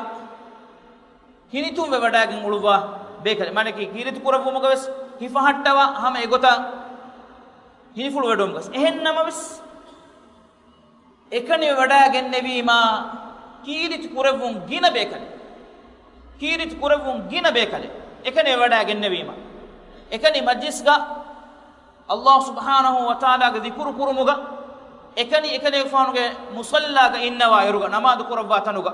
ހިނިތުންވެ ވަޑައިގެން އުޅުއްވާ ބޭކަލެއް. މާނައަކީ ކީރިތި ކުރެއްވުމުގަވެސް ހިފަހައްޓަވާ ހަމަ އެގޮތަށް ހިނިފުޅު ވެޑުވުމުގަސް. އެހެންނަމަވެސް، އެކަނި ވަޑައިގެންނެވީމާ، ކީރިތި ކުރެއްވުން ގިނަ ބޭކަލެއް. ކީރިތި ކުރެއްވުން ގިނަ ބޭކަލެއް. އެކަނި ވަޑައިގެންނެވީމާ، އެކަނި މަޖްލިސްގަ ﷲ ސުބްޙާނަހޫ ވަތަޢާލާގެ ޛިކުރު ކުރުމުގަ، އެކަނި އެކަލޭގެފާނުގެ މުޞައްލާގަ އިންނަވާ އިރުގަ، ނަމާދު ކުރައްވާ ތަނުގަ،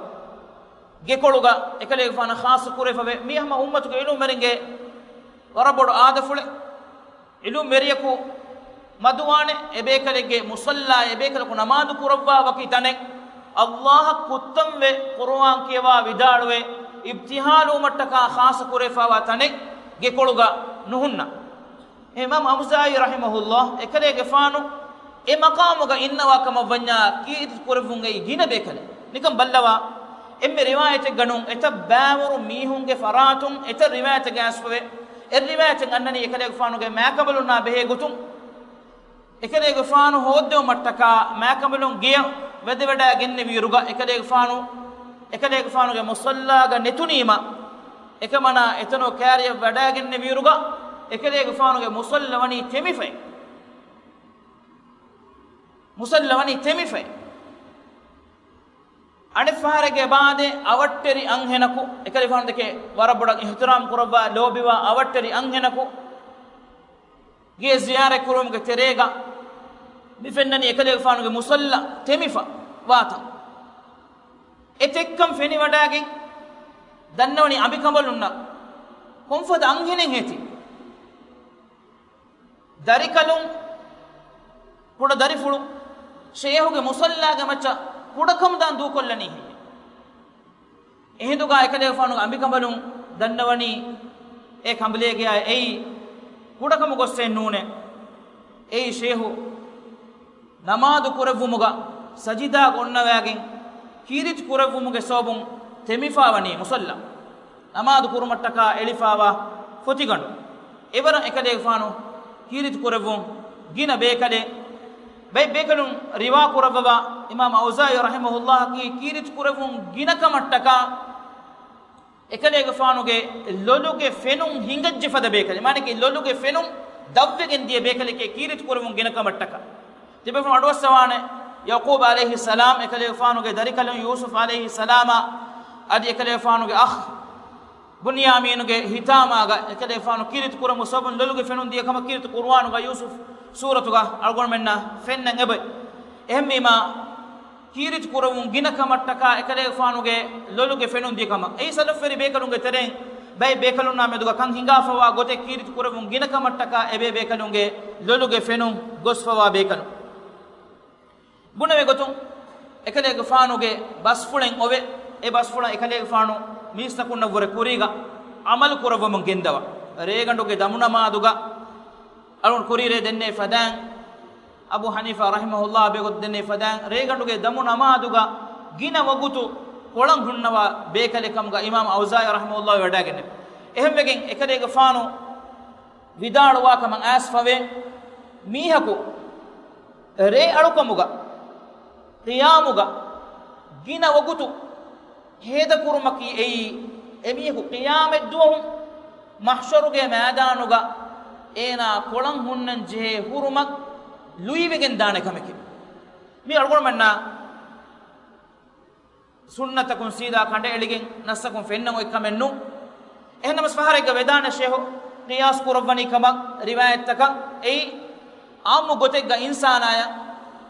ގެކޮޅުގަ އެކަލޭގެފާނަށް ޚާއްޞަ ކުރެވިފަވޭ. މީ ހަމަ އުއްމަތުގެ ޢިލްމުވެރިންގެ ވަރަށް ބޮޑު އާދަފުޅެއް. ޢިލްމުވެރިޔަކު މަދުވާނެ އެބޭކަލެއްގެ މުޞައްލާ، އެބޭކަލަކު ނަމާދު ކުރައްވާ ވަކި ތަނެއް، ﷲ އަށް ކުއްތަންވެ ޤުރުއާން ކިޔަވާ ވިދާޅުވެ، އިބްތިހާލުވުމަށްޓަކާ ޚާއްޞަ ކުރެވިފައިވާ ތަނެއް ގެކޮޅުގަ ނުހުންނަ. އެ އިމާމް އައުޒާޢީ ރަޙިމަހުﷲ އެކަލޭގެފާނު އެ މަޤާމުގަ އިންނަވާ ކަމަށް ވަންޏާ ކީރިތި ކުރެއްވުން އެއީ ގިނަ ބޭކަލެއް. ނިކަން ބައްލަވާ، އެންމެ ރިވާޔަތެއްގަ ނޫން، އެތައް ބައިވަރު މީހުންގެ ފަރާތުން އެތައް ރިވާޔަތެއް ގާސްފަވޭ. އެއް ރިވާޔަތެއް އަންނަނީ އެކަލޭގެފާނުގެ މާކަނބަލުންނާ ބެހޭ ގޮތުން، އެކަލޭގެފާނު ހޯއްދެވުމަށްޓަކާ މާކަނބަލުން ގެޔަށް ވަދެވަޑައިގެންނެވިއިރުގަ، އެކަލޭގެފާނު، އެކަލޭގެފާނުގެ މުޞައްލާގަ ނެތުނީމަ، އެކަމަނާ އެތަނު ކައިރިއަށް ވަޑައިގެންނެވިއިރުގަ، އެކަލޭގެފާނުގެ މުޞައްލަ ވަނީ ތެމިފައި. މުޞައްލަ ވަނީ ތެމިފައި. އަނެއް ފަހަރެއްގެ ބާދެ އަވަށްޓެރި އަންހެނަކު، އެކަލޭގެފާނު ދެކެ ވަރަށް ބޮޑަށް އިޙްތިރާމް ކުރައްވާ ލޯބިވާ އަވަށްޓެރި އަންހެނަކު ގޭ ޒިޔާރަތް ކުރުމުގެ ތެރޭގަ މި ފެންނަނީ އެކަލޭގެފާނުގެ މުޞައްލަ ތެމިފަ ވާތަން. އެ ތެއްކަން ފެނިވަޑައިގެން ދަންނަވަނީ އަނބިކަނބަލުންނަށް ކޮންފަދަ އަންހެނެއް ހޭތި. ދަރިކަލުން، ކުޑަ ދަރިފުޅު ޝޭހުގެ މުޞައްލާގެ މައްޗަށް ކުޑަކަމުދާން ދޫކޮށްލަނީ ހެއްޔެވެ؟ އެހިނދުގަ އެކަލޭގެފާނުގެ އަނބިކަނބަލުން ދަންނަވަނީ އެ ކަނބަލޭގެއާ އެއީ ކުޑަކަމުގެ ގޮތެއް ނޫނޭ. އެއީ ޝޭހު ނަމާދު ކުރެއްވުމުގަ ސަޖިދާގަ އޮންނަވައިގެން ކީރިތި ކުރެއްވުމުގެ ސަބަބުން ތެމިފަވަނީ މުޞައްލާ. ނަމާދު ކުރުމަށްޓަކާ އެޅިފަވާ ފޮތިގަނޑު. އެވަރަށް އެކަލޭގެފާނު ކީރިތި ކުރެއްވުން ގިނަ ބޭކަލެއް، ބައެއް ބޭކަލުން ރިވާ ކުރައްވަވާ އިމާމް އައުޒާއީ ރަޙިމަހުﷲ އަކީ ކީރިތި ކުރެއްވުން ގިނަ ކަމަށްޓަކާ އެކަލޭގެފާނުގެ ލޮލުގެ ފެނުން ހިނގައްޖެ ފަދަ ބޭކަލެއް. މާނައަކީ ލޮލުގެ ފެނުން ދަށްވެގެން ދިޔަ ބޭކަލެކޭ ކީރިތި ކުރެވުން ގިނަ ކަމަށްޓަކާ. ތިބޭފުޅުން އަޑުއައްސަވާނެ، ޔަޢުޤޫބް ޢަލައިހިއްސަލާމް އެކަލޭގެފާނުގެ ދަރިކަލުން ޔޫސުފް ޢަލައިހިއްސަލާމާ އަދި އެކަލޭގެފާނުގެ އަޚް ބުންޔާމީނުގެ ހިތާމާގަ އެކަލޭގެފާނު ކީރިތި ކުރަމު ސަބަބުން ލޮލުގެ ފެނުން ދިޔަ ކަމަށް ކީރިތި ޤުރުއާނުގަ ޔޫސުފް ސޫރަތުގަ އަޅުގަނޑުމެންނަށް ފެންނަން އެބައި. އެހެންވީމާ، ކީރިތި ކުރެވުން ގިނަ ކަމަށްޓަކާ އެކަލޭގެފާނުގެ ލޮލުގެ ފެނުން ދިޔަ ކަމަށް. އެއީ ސަލަފްވެރި ބޭކަލުންގެ ތެރެއިން ބައެއް ބޭކަލުންނާ މެދުގަ ކަން ހިނގާފަވާ ގޮތެއް ކީރިތި ކުރެވުން ގިނަ ކަމަށްޓަކާ އެބޭ ބޭކަލުންގެ ލޮލުގެ ފެނުން ގޮސްފަވާ ބޭކަލުން. ބުނެވޭ ގޮތުން އެކަލޭގެފާނުގެ ބަސްފުޅެއް އޮވެ، އެ ބަސްފުޅަށް އެކަލޭގެފާނު މީސްތަކުންނަށްވުރެ ކުރީގަ ޢަމަލު ކުރައްވަމުން ގެންދަވާ. ރޭގަނޑުގެ ދަމު ނަމާދުގަ އަޅުން ކުރީ ރޭ ދެންނެވި ފަދައިން، އަބޫ ޙަނީފާ ރަޙިމަހުﷲ ބެގޮތު ދެންނެވި ފަދައިން، ރޭގަނޑުގެ ދަމު ނަމާދުގަ ގިނަ ވަގުތު ކޮޅަށް ހުންނަވާ ބޭކަލެއް ކަމުގަ އިމާމް އައުޒާއީ ރަޙިމަހުﷲ ވަޑައިގެންނެވި. އެހެންވެގެން އެކަލޭގެފާނު ވިދާޅުވާ ކަމަށް އައިސްފަވޭ، މީހަކު ރޭ އަޅުކަމުގަ، ޤިޔާމުގަ ގިނަ ވަގުތު ހޭދަކުރުމަކީ އެއީ، އެމީހަކު ޤިޔާމަތްދުވަހު މަޙްޝަރުގެ މައިދާނުގަ އޭނާ ކޮޅަށް ހުންނަން ޖެހޭ ހުރުމަށް ލުއިވެގެން ދާނެ ކަމެކެވެ. މީ އަޅުގަނޑުމެންނާ ސުންނަތަކުން ސީދާ ކަނޑައެޅިގެން ނައްސަކުން ފެންނަން އޮތް ކަމެއް ނޫން. އެހެންނަމަސް ފަހަރެއްގަ ވެދާނެ ޝޭހު ޤިޔާސް ކުރައްވަނީ ކަމަށް ރިވާޔަތްތަކަށް. އެއީ އާއްމު ގޮތެއްގަ އިންސާނާޔަށް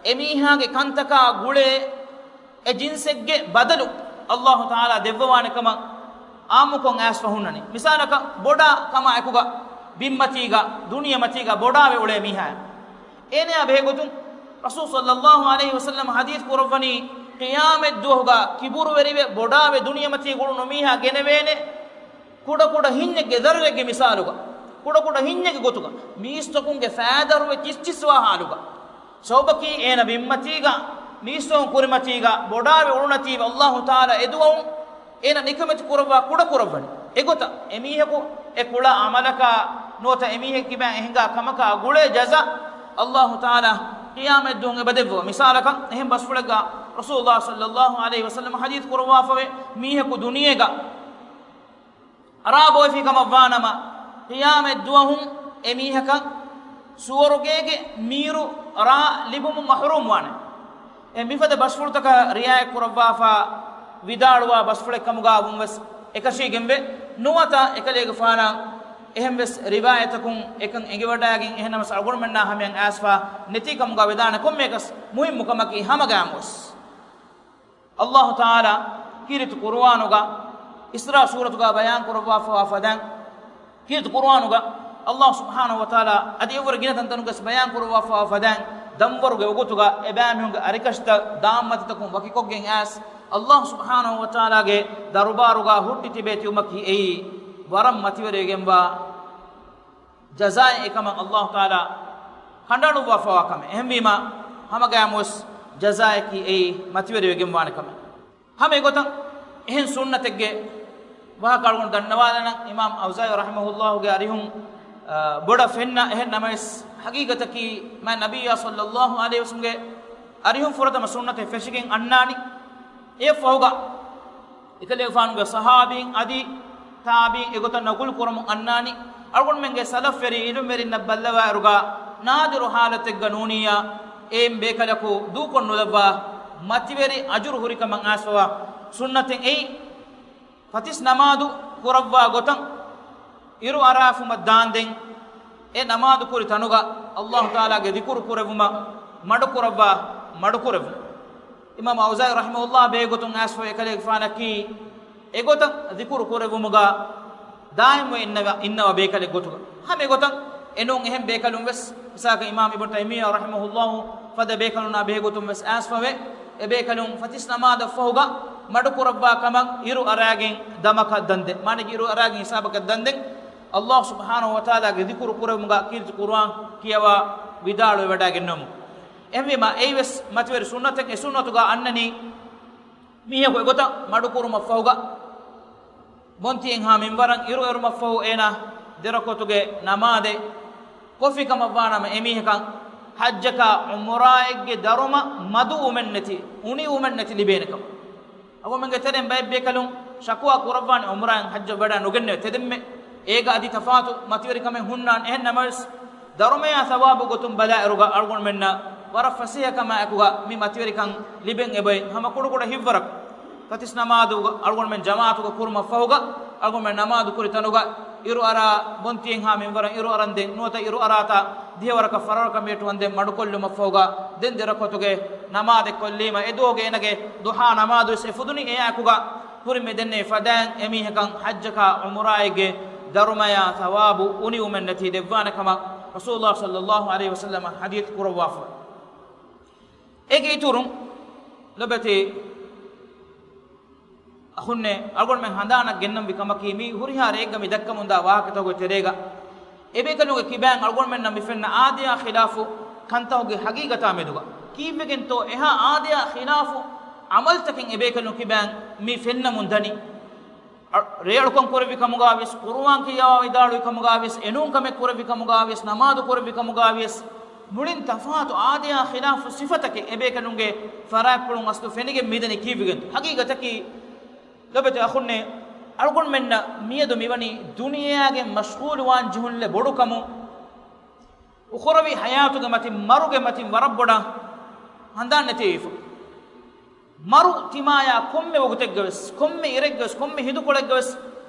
އެމީހާގެ ކަންތަކާ ގުޅޭ އެ ޖިންސެއްގެ ބަދަލު އައްލާހު ތަޢާލާ ދެއްވަވާނެ ކަމަށް އާއްމުކޮށް އައިސްފަ ހުންނަނީ. މިސާލަކަށް ބޮޑާ ކަމާ އެކުގަ ބިންމަތީގަ، ދުނިޔެމަތީގަ ބޮޑާވެ އުޅޭ މީހާ. އޭނަޔާ ބެހޭގޮތުން ރަސޫލު ޞައްލައްލާހު ޢަލައިހި ވަސައްލަމަ ޙަދީޘް ކުރައްވަނީ، ޤިޔާމަތްދުވަހުގަ ކިބުރުވެރިވެ ބޮޑާވެ ދުނިޔެމަތީ ގުޅުނު މީހާ ގެނެވޭނެ، ކުޑަކުޑަ ހިންޏެއްގެ ދަރަރެއްގެ މިސާލުގަ، ކުޑަކުޑަ ހިންޏެއްގެ ގޮތުގަ، މީސްތަކުންގެ ފައިދަރުވެ ޗިއްޗިސްވާ ޙާލުގަ. ސަބަބަކީ އޭނަ ބިންމަތީގަ، މީސްތަކުން ކުރިމަތީގަ ބޮޑާވެ އުޅުނަތީވެ އައްލާހު ތަޢާލާ އެދުވަހު އޭނަ ނިކަމެތި ކުރައްވާ ކުޑަ ކުރައްވަނީ. އެގޮތަށް އެމީހަކު އެ ކުޅަ ޢަމަލަކާ ނުވަތަ އެމީހެއްގެ ބައިން އެހިނގާ ކަމަކާ ގުޅޭ ޖަޒާ އައްލާހު ތަޢާލާ ޤިޔާމަތްދުވަހު އެބަދެއްވަވާ. މިސާލަކަށް އެހެން ބަސްފުޅެއްގަ ރަސޫލުﷲ ޞައްލައްލާހު ޢަލައިހި ވަސައްލަމަ ޙަދީޘް ކުރައްވާފަވޭ، މީހަކު ދުނިޔޭގަ ރާ ބޮއެފި ކަމަށްވާނަމަ، ޤިޔާމަތްދުވަހު އެމީހަކަށް ސުވަރުގޭގެ މީރު ރާ ލިބުމުން މަޙްރޫމް ވާނެ. އެ މިފަދަ ބަސްފުޅުތަކަށް ރިޢާޔަތް ކުރައްވާފަ ވިދާޅުވާ ބަސްފުޅެއް ކަމުގަ ވުން ވެސް އެކަށީގެންވޭ. ނުވަތަ އެކަލޭގެފާނަށް އެހެން ވެސް ރިވާޔަތަކުން އެކަން އެނގިވަޑައިގެން އެހެންނަމަސް އަޅުގަނޑުމެންނާ ހަމަޔަށް އައިސްފަ ނެތީ ކަމުގަ ވެދާނެ ކޮންމެއަކަސް މުހިއްމު ކަމަކީ ހަމަގައިމުވެސް. އައްލާހު ތަޢާލާ ކީރިތި ޤުރުއާނުގަ އިސްރާ ސޫރަތުގަ ބަޔާން ކުރައްވާފަވާ ފަދައިން، ކީރިތި ޤުރުއާނުގަ އައްލާހު ސުބްޙާނަހު ވަތަޢާލާ އަދި އެއަށްވުރެ ގިނަ ތަންތަނުގަސް ބަޔާން ކުރައްވާފަވާ ފަދައިން، ދަންވަރުގެ ވަގުތުގަ އެބައިމީހުންގެ އަރިކަށިތައް ދާންމަތިތަކުން ވަކިކޮށްގެން އައިސް، އައްލާހު ސުބްޙާނަހު ވަތަޢާލާގެ ދަރުބާރުގަ ހުއްޓި ތިބޭ ތިބުމަކީ އެއީ ވަރަށް މަތިވެރިވެގެންވާ ޖަޒާއެއް އެކަމަށް އައްލާހު ތަޢާލާ ކަނޑައަޅުއްވާފަވާ ކަމެއް. އެހެންވީމާ، ހަމަގައިމުވެސް ޖަޒާއަކީ އެއީ މަތިވެރިވެގެންވާނެ ކަމެއް. ހަމަ އެގޮތަށް އެހެން ސުންނަތެއްގެ ވާހަކަ އަޅުގަނޑު ދަންނަވާލަނަން، އިމާމް އައުޒާއީ ރަޙިމަހުﷲގެ އަރިހުން، އާ، ބޮޑަށް ފެންނަ އެހެން ނަމަވެސް، ޙަޤީޤަތަކީ މާތް ނަބިއްޔާ ޞައްލައްލާހު ޢަލައިހި ވަސައްލަމްގެ އަރިހުން ފުރަތަމަ ސުންނަތެއް ފެށިގެން އަންނާނީ. އެއަށްފަހުގަ އެކަލޭގެފާނުގެ ޞަޙާބީން އަދި ތާބިޢީން އެގޮތަށް ނަޤުލު ކުރަމުން އަންނާނީ. އަޅުގަނޑުމެންގެ ސަލަފްވެރި ޢިލްމުވެރިންނަށް ބައްލަވާއިރުގަ ނާދިރު ޙާލަތެއްގަ ނޫނިއްޔާ، އެއިން ބޭކަލަކު ދޫކޮށް ނުލައްވާ މަތިވެރި އަޖުރު ހުރިކަމަށް އައިސްފަވާ ސުންނަތެއް އެއީ، ފަތިސް ނަމާދު ކުރައްވާ ގޮތަށް އިރު އަރާފުމަށް ދާންދެން، އެ ނަމާދު ކުރި ތަނުގަ އައްލާހު ތަޢާލާގެ ޛިކުރު ކުރެއްވުމަށް މަޑުކުރައްވާ، މަޑުކުރެއްވުން. އިމާމު އައުޒާޢީ ރަޙިމަހުއްލާހް ބެހޭގޮތުން އައިސްފަ އެކަލޭގެފާނަކީ އެގޮތަށް ޛިކުރު ކުރެއްވުމުގަ ދާއިމްވެ އިންނަވަ، އިންނަވަ ބޭކަލެއް ގޮތުގަ. ހަމަ އެގޮތަށް އެނޫން އެހެން ބޭކަލުން ވެސް، މިސާލަކަށް އިމާމް އިބްނު ތައިމިއްޔާ ރަޙިމަހުއްލާހު ފަދަ ބޭކަލުންނާ ބެހޭގޮތުން ވެސް އައިސްފަވޭ، އެ ބޭކަލުން ފަތިސް ނަމާދަށް ފަހުގަ މަޑުކުރައްވާ ކަމަށް އިރު އަރާގެން ދަމަކަށް ދަންދެން، މާނައީ އިރު އަރާގެން ހިސާބަކަށް ދަންދެން، އައްލާހު ސުބްޙާނަހު ވަތަޢާލާގެ ޛިކުރު ކުރެއްވުމުގަ ކީރިތި ޤުރުއާން ކިޔަވާ ވިދާޅުވެވަޑައިގެންނެވުމުން. އެހެންވީމަ، އެއީވެސް މަތިވެރި ސުންނަތެއް. އެ ސުންނަތުގަ އަންނަނީ މީހަކު އެގޮތަށް މަޑުކުރުމަށްފަހުގަ، ބޮންތިއެއްހާ މިންވަރަށް އިރުއެރުމަށްފަހު އޭނާ ދެރަކުޢަތުގެ ނަމާދެއް ކޮށްފިކަމަށްވާނަމަ، އެމީހަކަށް ޙައްޖަކާ ޢުމުރާއެއްގެ ދަރުމަ މަދުވުމެއްނެތި، އުނިވުމެއްނެތި ލިބޭނެކަމަށް. އަޅުގަނޑުމެންގެ ތެރެއިން ބައެއް ބޭކަލުން ޝަކުވާ ކުރައްވާނެ ޢުމްރާއިން ޙައްޖަށް ވަޑައި ނުގެންނެވެ. ތެދެންމެ އޭގަ އަދި ތަފާތު މަތިވެރިކަމެއް ހުންނާނެ. އެހެން ނަމަވެސް، ދަރުމަޔާ ޘަވާބު ގޮތުން ބަލާއިރުގަ އަޅުގަނޑުމެންނަށް ވަރަށް ފަސޭހަކަމާއެކުގަ މި މަތިވެރިކަން ލިބެން އެބައޮތް. ހަމަ ކުޑަކުޑަ ހިތްވަރަކަށް ފަތިސް ނަމާދު އަޅުގަނޑުމެން ޖަމާޢަތުގަ ކުރުމަށްފަހުގަ، އަޅުގަނޑުމެން ނަމާދު ކުރި ތަނުގަ އިރު އަރާ ބޮންތިއެއްހާ މިންވަރަށް އިރު އަރަންދެން، ނުވަތަ އިރު އަރާތާ ދިހަވަރަކަށް ފަރަރަކަށް މިއެއްޓުވަންދެން މަޑުކޮށްލުމަށްފަހުގަ ދެން ދެރަކުޢަތުގެ ނަމާދެއް ކޮށްލީމަ، އެދުވަހުގެ އޭނަގެ ޟުޙާ ނަމާދުވެސް އެފުދުނީ. އެއާއެކުގަ ކުރިން މި ދެންނެވި ފަދައިން އެމީހަކަށް ޙައްޖަކާ ޢުމުރާއެއްގެ ދަރުމަޔާ ޘަވާބު އުނިވުމެއްނެތި ލެއްވާނެ ކަމަށް ރަސޫލުﷲ ޞައްލަﷲު ޢަލައިހި ވަސައްލަމަ ޙަދީޘް ކުރައްވާފަ. އޭގެ އިތުރުން ލޮބެތި އަޚުންނޭ، އަޅުގަނޑުމެން ހަނދާނަށް ގެންނަންވީ ކަމަކީ، މި ހުރިހާ ރެއެއްގަ މި ދައްކަމުންދާ ވާހަކަތަކުގެ ތެރޭގަ އެބޭކަލުންގެ ކިބައިން އަޅުގަނޑުމެންނަށް މި ފެންނަ އާދަޔާ ޚިލާފު ކަންތަކުގެ ޙަޤީޤަތާ މެދުގަ ކީއްވެގެންތޯ އެހާ އާދަޔާ ޚިލާފު ޢަމަލުތަކެއް އެބޭކަލުން ކިބައިން މި ފެންނަމުން ދަނީ؟ އަ، ރޭއަޅުކަން ކުރެއްވި ކަމުގަ ވިޔަސް، ޤުރުއާން ކިޔަވާ ވިދާޅުވި ކަމުގަ ވިޔަސް، އެނޫން ކަމެއް ކުރެއްވި ކަމުގަ ވިޔަސް، ނަމާދު ކުރެއްވި ކަމުގަ ވިޔަސް، މުޅިން ތަފާތު އާދަޔާ ޚިލާފު ސިފަތަކެއް އެބޭކަލުންގެ ފަރާތްޕުޅުން އަސްލު ފެނިގެން މިދަނީ ކީއްވެގެންތޯ؟ ޙަޤީޤަތަކީ، ލޮބެތި އަޚުންނޭ، އަޅުގަނޑުމެންނަށް މިއަދު މިވަނީ ދުނިޔެއާގެ މަޝްޣޫލުވާން ޖެހުންލެ ބޮޑުކަމުން، އުޚުރަވީ ޙަޔާތުގެ މަތިން، މަރުގެ މަތިން ވަރަށް ބޮޑަށް ހަނދާން ނެތިވެފަ. މަރު ތިމާޔާ ކޮންމެ ވަގުތެއްގަވެސް، ކޮންމެ އިރެއްގަވެސް، ކޮންމެ ހިނދުކޮޅެއްގަވެސް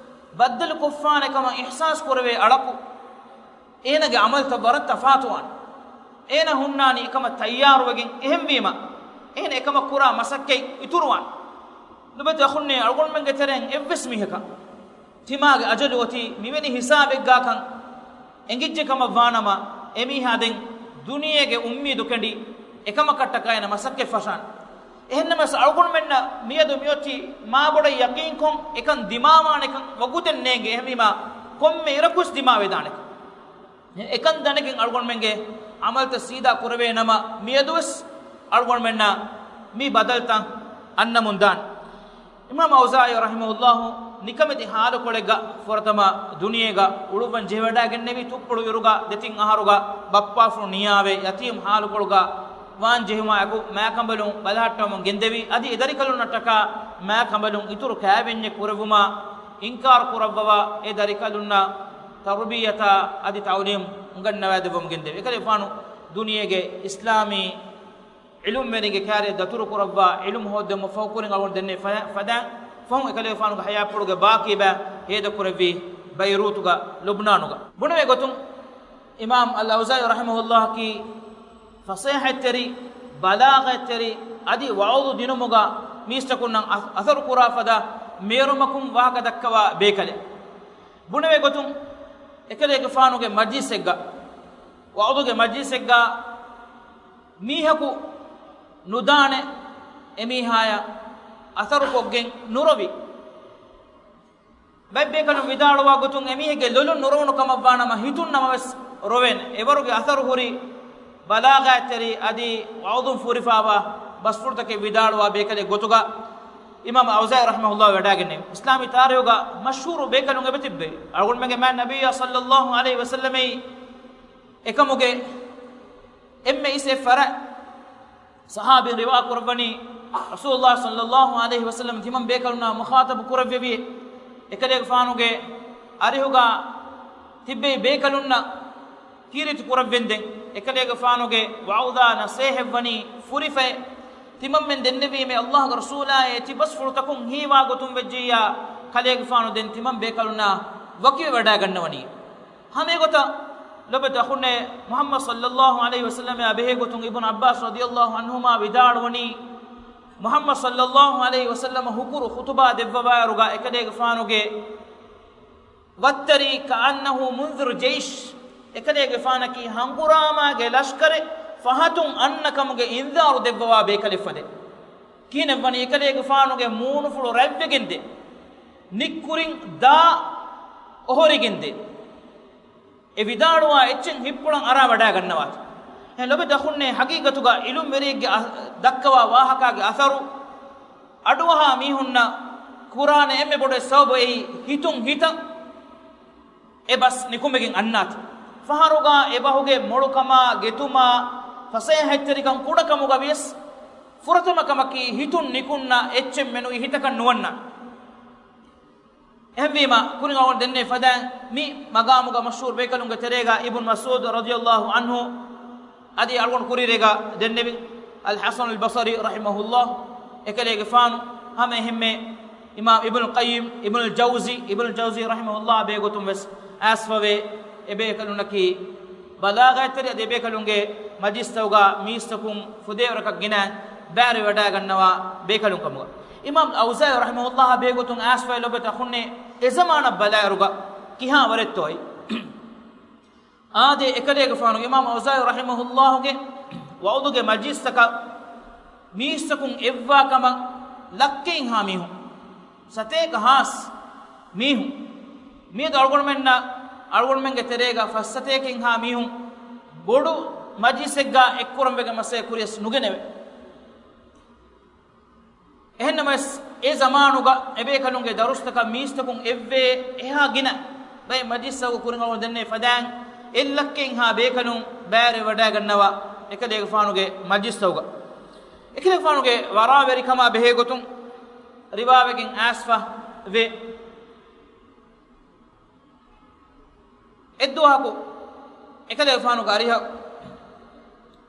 ބައްދަލުކޮށްފާނެ ކަމަށް އިޙްސާސް ކުރެވޭ އަޅަކު، އޭނަގެ ޢަމަލުތައް ވަރަށް ތަފާތުވާނެ. އޭނަ ހުންނާނީ އެކަމަށް ތައްޔާރުވެގެން. އެހެންވީމަ، އޭނަ އެކަމަށް ކުރާ މަސައްކަތް އިތުރުވާނެ. ލޮބެތި އަޚުންނޭ، އަޅުގަނޑުމެންގެ ތެރެއިން އެއްވެސް މީހަކަށް ތިމާގެ އަޖަލު އޮތީ މިވެނި ހިސާބެއްގާކަން އެނގިއްޖެ ކަމަށް ވާނަމަ، އެމީހާ ދެން ދުނިޔޭގެ އުއްމީދު ކެނޑި، އެކަމަކަށްޓަކާ އޭނަ މަސައްކަތް ފަށާނެ. އެހެންނަމަވެސް، އަޅުގަނޑުމެންނަށް މިއަދު މިއޮތީ މާބޮޑަށް ޔަޤީންކޮށް އެކަން ދިމާވާނެކަން ވަގުތެއް ނޭނގެ. އެހެންވީމާ، ކޮންމެ އިރަކުވެސް ދިމާވެދާނެކަން. އެކަން ދަނެގެން އަޅުގަނޑުމެންގެ ޢަމަލުތައް ސީދާ ކުރެވޭ ނަމަ، މިއަދުވެސް އަޅުގަނޑުމެންނަށް މި ބަދަލުތައް އަންނަމުން ދާނެ. އިމާމް އައުޒާޢީ ރަޙިމަހުﷲ ނިކަމެތި ޙާލުކޮޅެއްގަ ފުރަތަމަ ދުނިޔޭގަ އުޅުއްވަން ޖެހިވަޑައިގެންނެވީ ތުއްޕުޅު އިރުގަ ދެތިން އަހަރުގަ ބައްޕާފުޅު ނިޔާވެ ޔަތީމް ޙާލުކޮޅުގަ ވާން ޖެހުމާއެކު މާކަނބަލުން ބަލަހައްޓަވަމުން ގެންދެވި. އަދި އެ ދަރިކަލުންނަށްޓަކާ މާކަނބަލުން އިތުރު ކާވެންޏެއް ކުރެއްވުމާ އިންކާރު ކުރައްވަވާ އެ ދަރިކަލުންނަށް ތަރުބިޔަތާ އަދި ތަޢުލީމް އުނގަންނަވައިދެއްވަމުން ގެންދެވި. އެކަލޭގެފާނު ދުނިޔޭގެ އިސްލާމީ ޢިލްމުވެރިންގެ ކާރިއަށް ދަތުރު ކުރައްވާ ޢިލްމު ހޯއްދެވުމަށްފަހު ކުރިން އަޅުގަނޑު ދެންނެވި ފަ-، ފަދައިން ފަހުން އެކަލޭގެފާނުގެ ޙަޔާތްޕުޅުގެ ބާކީ ބައި ހޭދަކުރެއްވީ ބައިރޫތުގަ ލުބްނާނުގަ. ބުނެވޭ ގޮތުން އިމާމް އަލްއައުޒާޢީ ރަޙިމަހުﷲއަކީ ފަޞޭޙަތްތެރި، ބަލާޣަތްތެރި އަދި ވަޢުޡު ދިނުމުގަ މީސްތަކުންނަށް އަ-، އަސަރު ކުރާ ފަދަ މޭރުމަކުން ވާހަކަ ދައްކަވާ ބޭކަލެއް. ބުނެވޭ ގޮތުން އެކަލޭގެފާނުގެ މަޖްލިސެއްގަ، ވަޢުޡުގެ މަޖްލިސެއްގަ މީހަކު ނުދާނެ އެމީހާޔަށް އަސަރުކޮށްގެން ނުރޮވި. ބައެއް ބޭކަލުން ވިދާޅުވާ ގޮތުން އެމީހެއްގެ ލޮލުން ނުރޮވުނު ކަމަށްވާނަމަ ހިތުން ނަމަވެސް ރޮވޭނެ. އެވަރުގެ އަސަރު ހުރި ބަލާޣަތްތެރި އަދި ވަޢުޡުން ފުރިފާވާ ބަސްފުޅުތަކެއް ވިދާޅުވާ ބޭކަލެއް ގޮތުގަ އިމާމް އައުޒާޢީ ރަޙިމަހުﷲ ވެޑާގެންނެވި. އިސްލާމީ ތާރީޚުގަ މަޝްހޫރު ބޭކަލުން އެބަތިއްބެވި. އަޅުގަނޑުމެންގެ މާތް ނަބިއްޔާ ޞައްލަﷲު ޢަލައިހި ވަސައްލަމައީ އެކަމުގެ އެންމެ އިސް އެއް ފަރާތް ޞަޙާބީން ރިވާ ކުރައްވަނީ، ރަސޫލުﷲ ޞައްލަﷲު ޢަލައިހި ވަސައްލަމަ ތިމަން ބޭކަލުންނާ މުޚާޠަބު ކުރެއްވެވި. އެކަލޭގެފާނުގެ އަރިހުގަ ތިއްބެވި ބޭކަލުންނަށް ކީރިތި ކުރައްވެންދެން، އެކަލޭގެފާނުގެ ވަޢުޡާ ނަޞޭޙަތްވަނީ ފުރިފައި. ތިމަންމެން ދެންނެވީމޭ، ﷲގެ ރަސޫލާއޭ، ތިބަސްފުޅުތަކުން ހީވާ ގޮތުން ވެއްޖިއްޔާ، ކަލޭގެފާނު ދެން ތިމަން ބޭކަލުންނާ ވަކިވެވަޑައިގަންނަވަނީ. ހަމައެގޮތަށް ލޮބުވެތި އަޚުންނޭ، މުޙައްމަދު ޞައްލައްލާހު ޢަލައިހި ވަސައްލަމާ ބެހޭގޮތުން އިބްނު ޢައްބާސް ރަޟިޔައްލާހު ޢަންހުމާ ވިދާޅުވަނީ، މުޙައްމަދު ޞައްލައްލާހު ޢަލައިހި ވަސައްލަމަ ހުކުރު ޚުޠުބާ ދެއްވަވާއިރުގަ އެކަލޭގެފާނުގެ ވައްތަރީ ކައަންނަހު މުންޛިރު ޖައިޝް، އެކަލޭގެފާނަކީ ހަނގުރާމާގެ ލަޝްކަރެއް ފަހަތުން އަންނަ ކަމުގެ އިންޒާރު ދެއްވަވާ ބޭކަލެއްފަދަ. ކިހިނެއްވަނީ؟ އެކަލޭގެފާނުގެ މޫނުފުޅު ރަތްވެގެންދޭ، ނިއްކުރިން ދާ އޮހޮރިގެންދޭ. އެ ވިދާޅުވާ އެއްޗެއް ހިތްޕުޅަށް އަރާ ވަޑައިގަންނަވާތި. އެ ލޮބުވެތި އަޚުންނޭ، ޙަޤީޤަތުގަ ޢިލްމުވެރިއެއްގެ އަ، ދައްކަވާ ވާހަކާގެ އަސަރު އަޑުއަހާ މީހުންނަށް ކުރާނެ އެންމެ ބޮޑު ސަބަބު އެއީ ހިތުން ހިތަށް އެ ބަސް ނިކުމެގެން އަންނާތި. ފަހަރުގަ އެ ބަހުގެ މޮޅުކަމާ، ގެތުމާ، ފަސޭހައެއްތެރިކަން ކުޑަކަމުގަ ވިޔަސް، ފުރަތަމަ ކަމަކީ ހިތުން ނިކުންނަ އެއްޗެއް މެނުވީ ހިތަކަށް ނުވަންނާނެ. އެހެންވީމަ، ކުރިން އަޅުގަނޑު ދެންނެވި ފަދައިން މި މަގާމުގަ މަޝްހޫރު ބޭކަލުންގެ ތެރޭގަ އިބްނު މަސްޢޫދު ރަޟިޔައްލާހު ޢަންހު އަދި އަޅުގަނޑު ކުރިއެރޭގަ ދެންނެވި އަލް ޙަސަނުލް ބަޞަރީ ރަޙިމަހުﷲ އެކަލޭގެފާނު، ހަމަ އެހެންމެ އިމާމް އިބްނުލް ޤައްޔިމް، އިބްނުލް ޖައުޒީ، އިބްނުލް ޖައުޒީ ރަޙިމަހުﷲ ބޭގޮތުން ވެސް އައިސްފަވޭ. އެބޭކަލުންނަކީ ބަލާޣަތްތެރި އަދި އެބޭކަލުންގެ މަޖިލިސްތަކުގަ މީސްތަކުން ފުދޭވަރަކަށް ގިނަ ބައިވެރިވަޑައިގަންނަވާ ބޭކަލުން ކަމުގަ. އިމާމް އައުޒާޢީ ރަޙިމަހުﷲ ބޭގޮތުން އައިސްފައި ލޮބުވެތި އަޚުންނޭ، އެ ޒަމާނަށް ބަލާއިރުގަ ކިހާ ވަރެއްތޯއި. އާދެ، އެކަލޭގެފާނު އިމާމް އައުޒާޢީ ރަޙިމަހުﷲގެ ވަޢުޡުގެ މަޖިލިސްތަކަށް މީސްތަކުން އެއްވާ ކަމަށް ލައްކައެއްހާ މީހުން، ސަތޭކަ ހާސް މީހުން، މިއަދު އަޅުގަނޑުމެންނަށް، އަޅުގަނޑުމެންގެ ތެރޭގަ ފަސް ސަތޭކައެއްހާ މީހުން ބޮޑު މަޖިލިސެއްގަ އެއްކުރަން ވެގެން މައްސަލަ ކުރިޔަސް ނުގެނެވޭ. އެހެންނަމަވެސް، އެ ޒަމާނުގަ އެބޭކަލުންގެ ދަރުސްތަކަށް މީސްތަކުން އެއްވޭ އެހާ ގިނަ ބައެއް މަޖިލިސްތަކުގަ، ކުރިން އަޅުގަނޑު ދެންނެވި ފަދައިން އެއްލައްކައެއްހާ ބޭކަލުން ބައިވެރިވަޑައިގަންނަވާ އެކަލޭގެފާނުގެ މަޖިލިސްތަކުގަ. އެކަލޭގެފާނުގެ ވަރާވެރިކަމާ ބެހޭގޮތުން ރިވާވެގެން އައިސްފަ ވޭ. އެއްދުވަހަކު އެކަލޭގެފާނުގެ އަރިހަށް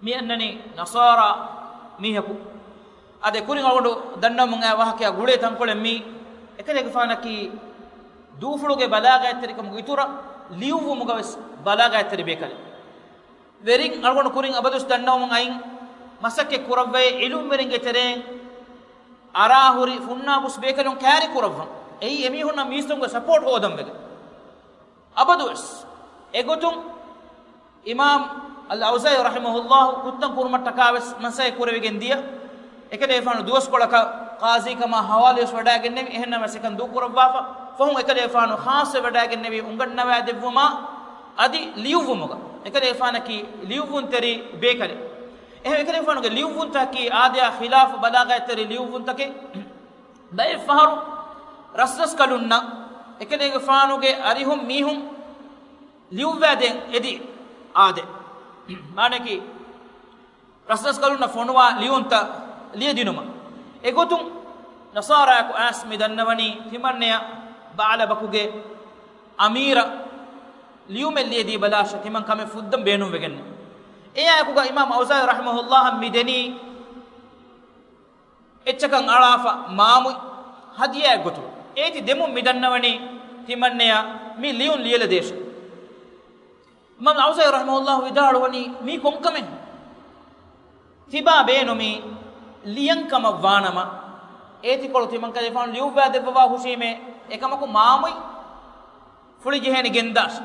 މި އަންނަނީ ނަޞާރާ މީހަކު. އާދެ، ކުރިން އަޅުގަނޑު ދަންނަވަމުން އައި ވާހަކައާ ގުޅޭ ތަންކޮޅެއް މީ. އެކަލޭގެފާނަކީ ދޫފުޅުގެ ބަލާޣަތްތެރިކަމުގެ އިތުރަށް ލިޔުއްވުމުގަ ވެސް ބަލާޣަތްތެރި ބޭކަލެއް. ވެރިން އަޅުގަނޑު ކުރިން އަބަދުވެސް ދަންނަވަމުން އައި، މަސައްކަތް ކުރައްވައި ޢިލްމުވެރިންގެ ތެރެއިން އަރާހުރި ފުންނާބުސް ބޭކަލުން ކައިރި ކުރައްވަން. އެއީ އެމީހުންނަށް މީސްތަކުންގެ ސަޕޯޓް ހޯދަން ވެގެން. އަބަދުވެސް އެގޮތުން އިމާމް އަލްއައުޒާޢީ ރަޙިމަހުﷲ ކުށްތައް ކުރުމަށްޓަކާ ވެސް މަސައްކަތް ކުރެވިގެން ދިޔަ. އެކަލޭގެފާނު ދުވަސްކޮޅަކަށް ޤާޟީކަމާ ހަވާލުވެސް ވަޑައިގެންނެވި. އެހެންނަމަވެސް އެކަން ދޫކުރައްވާފަ، ފަހުން އެކަލޭގެފާނު ޚާއްޞަ ވަޑައިގެންނެވި އުނގަންނަވާ ދެއްވުމާ އަދި ލިޔުއްވުމުގަ. އެކަލޭގެފާނަކީ ލިޔުއްވުންތެރި ބޭކަލެއް. އެހެން އެކަލޭގެފާނުގެ ލިޔުއްވުންތަކީ އާދަޔާ ޚިލާފު ބަލާޣަތްތެރި ލިޔުއްވުންތަކެއް. ބައެއް ފަހަރު ރަސްރަސްކަލުންނަށް އެކަލޭގެފާނުގެ އަރިހުން މީހުން ލިޔުއްވައިދޭން އެދި އާދެ. މާނައަކީ، ރަސްރަސްކަލުންނަށް ފޮނުވާ ލިޔުންތައް ލިޔެދިނުމަށް. އެގޮތުން ނަޞާރާއަކު އައިސް މި ދަންނަވަނީ ތިމަންނަޔަށް ބައަލަބަކުގެ އަމީރަށް ލިޔުމެއް ލިޔެދީބަލާށޭ، ތިމަން ކަމެއް ފުއްދަން ބޭނުންވެގެން. އެއާއެކުގަ އިމާމް އައުޒާޢީ ރަޙިމަހުﷲ މި ދެނީ އެއްޗަކަށް އަޅާފަ މާމު ހަދިޔާއެއްގޮތުގަ. އޭތި ދެމުން މި ދަންނަވަނީ ތިމަންނަޔަށް މި ލިޔުން ލިޔެލަދޭށޭ. އިމާމް އައުޒާޢީ ރަޙިމަހުﷲ ވިދާޅުވަނީ، މީ ކޮންކަމެއް؟ ތިބާ ބޭނުމީ ލިޔަން ކަމަށް ވާނަމަ، އޭތިކޮޅު ތިމަންކަލޭގެފާނު ލިޔުއްވާ ދެއްވަވާ ހުށީމޭ، އެކަމަކު މާމު ފުޅި ޖެހޭނީ ގެންދާށޭ.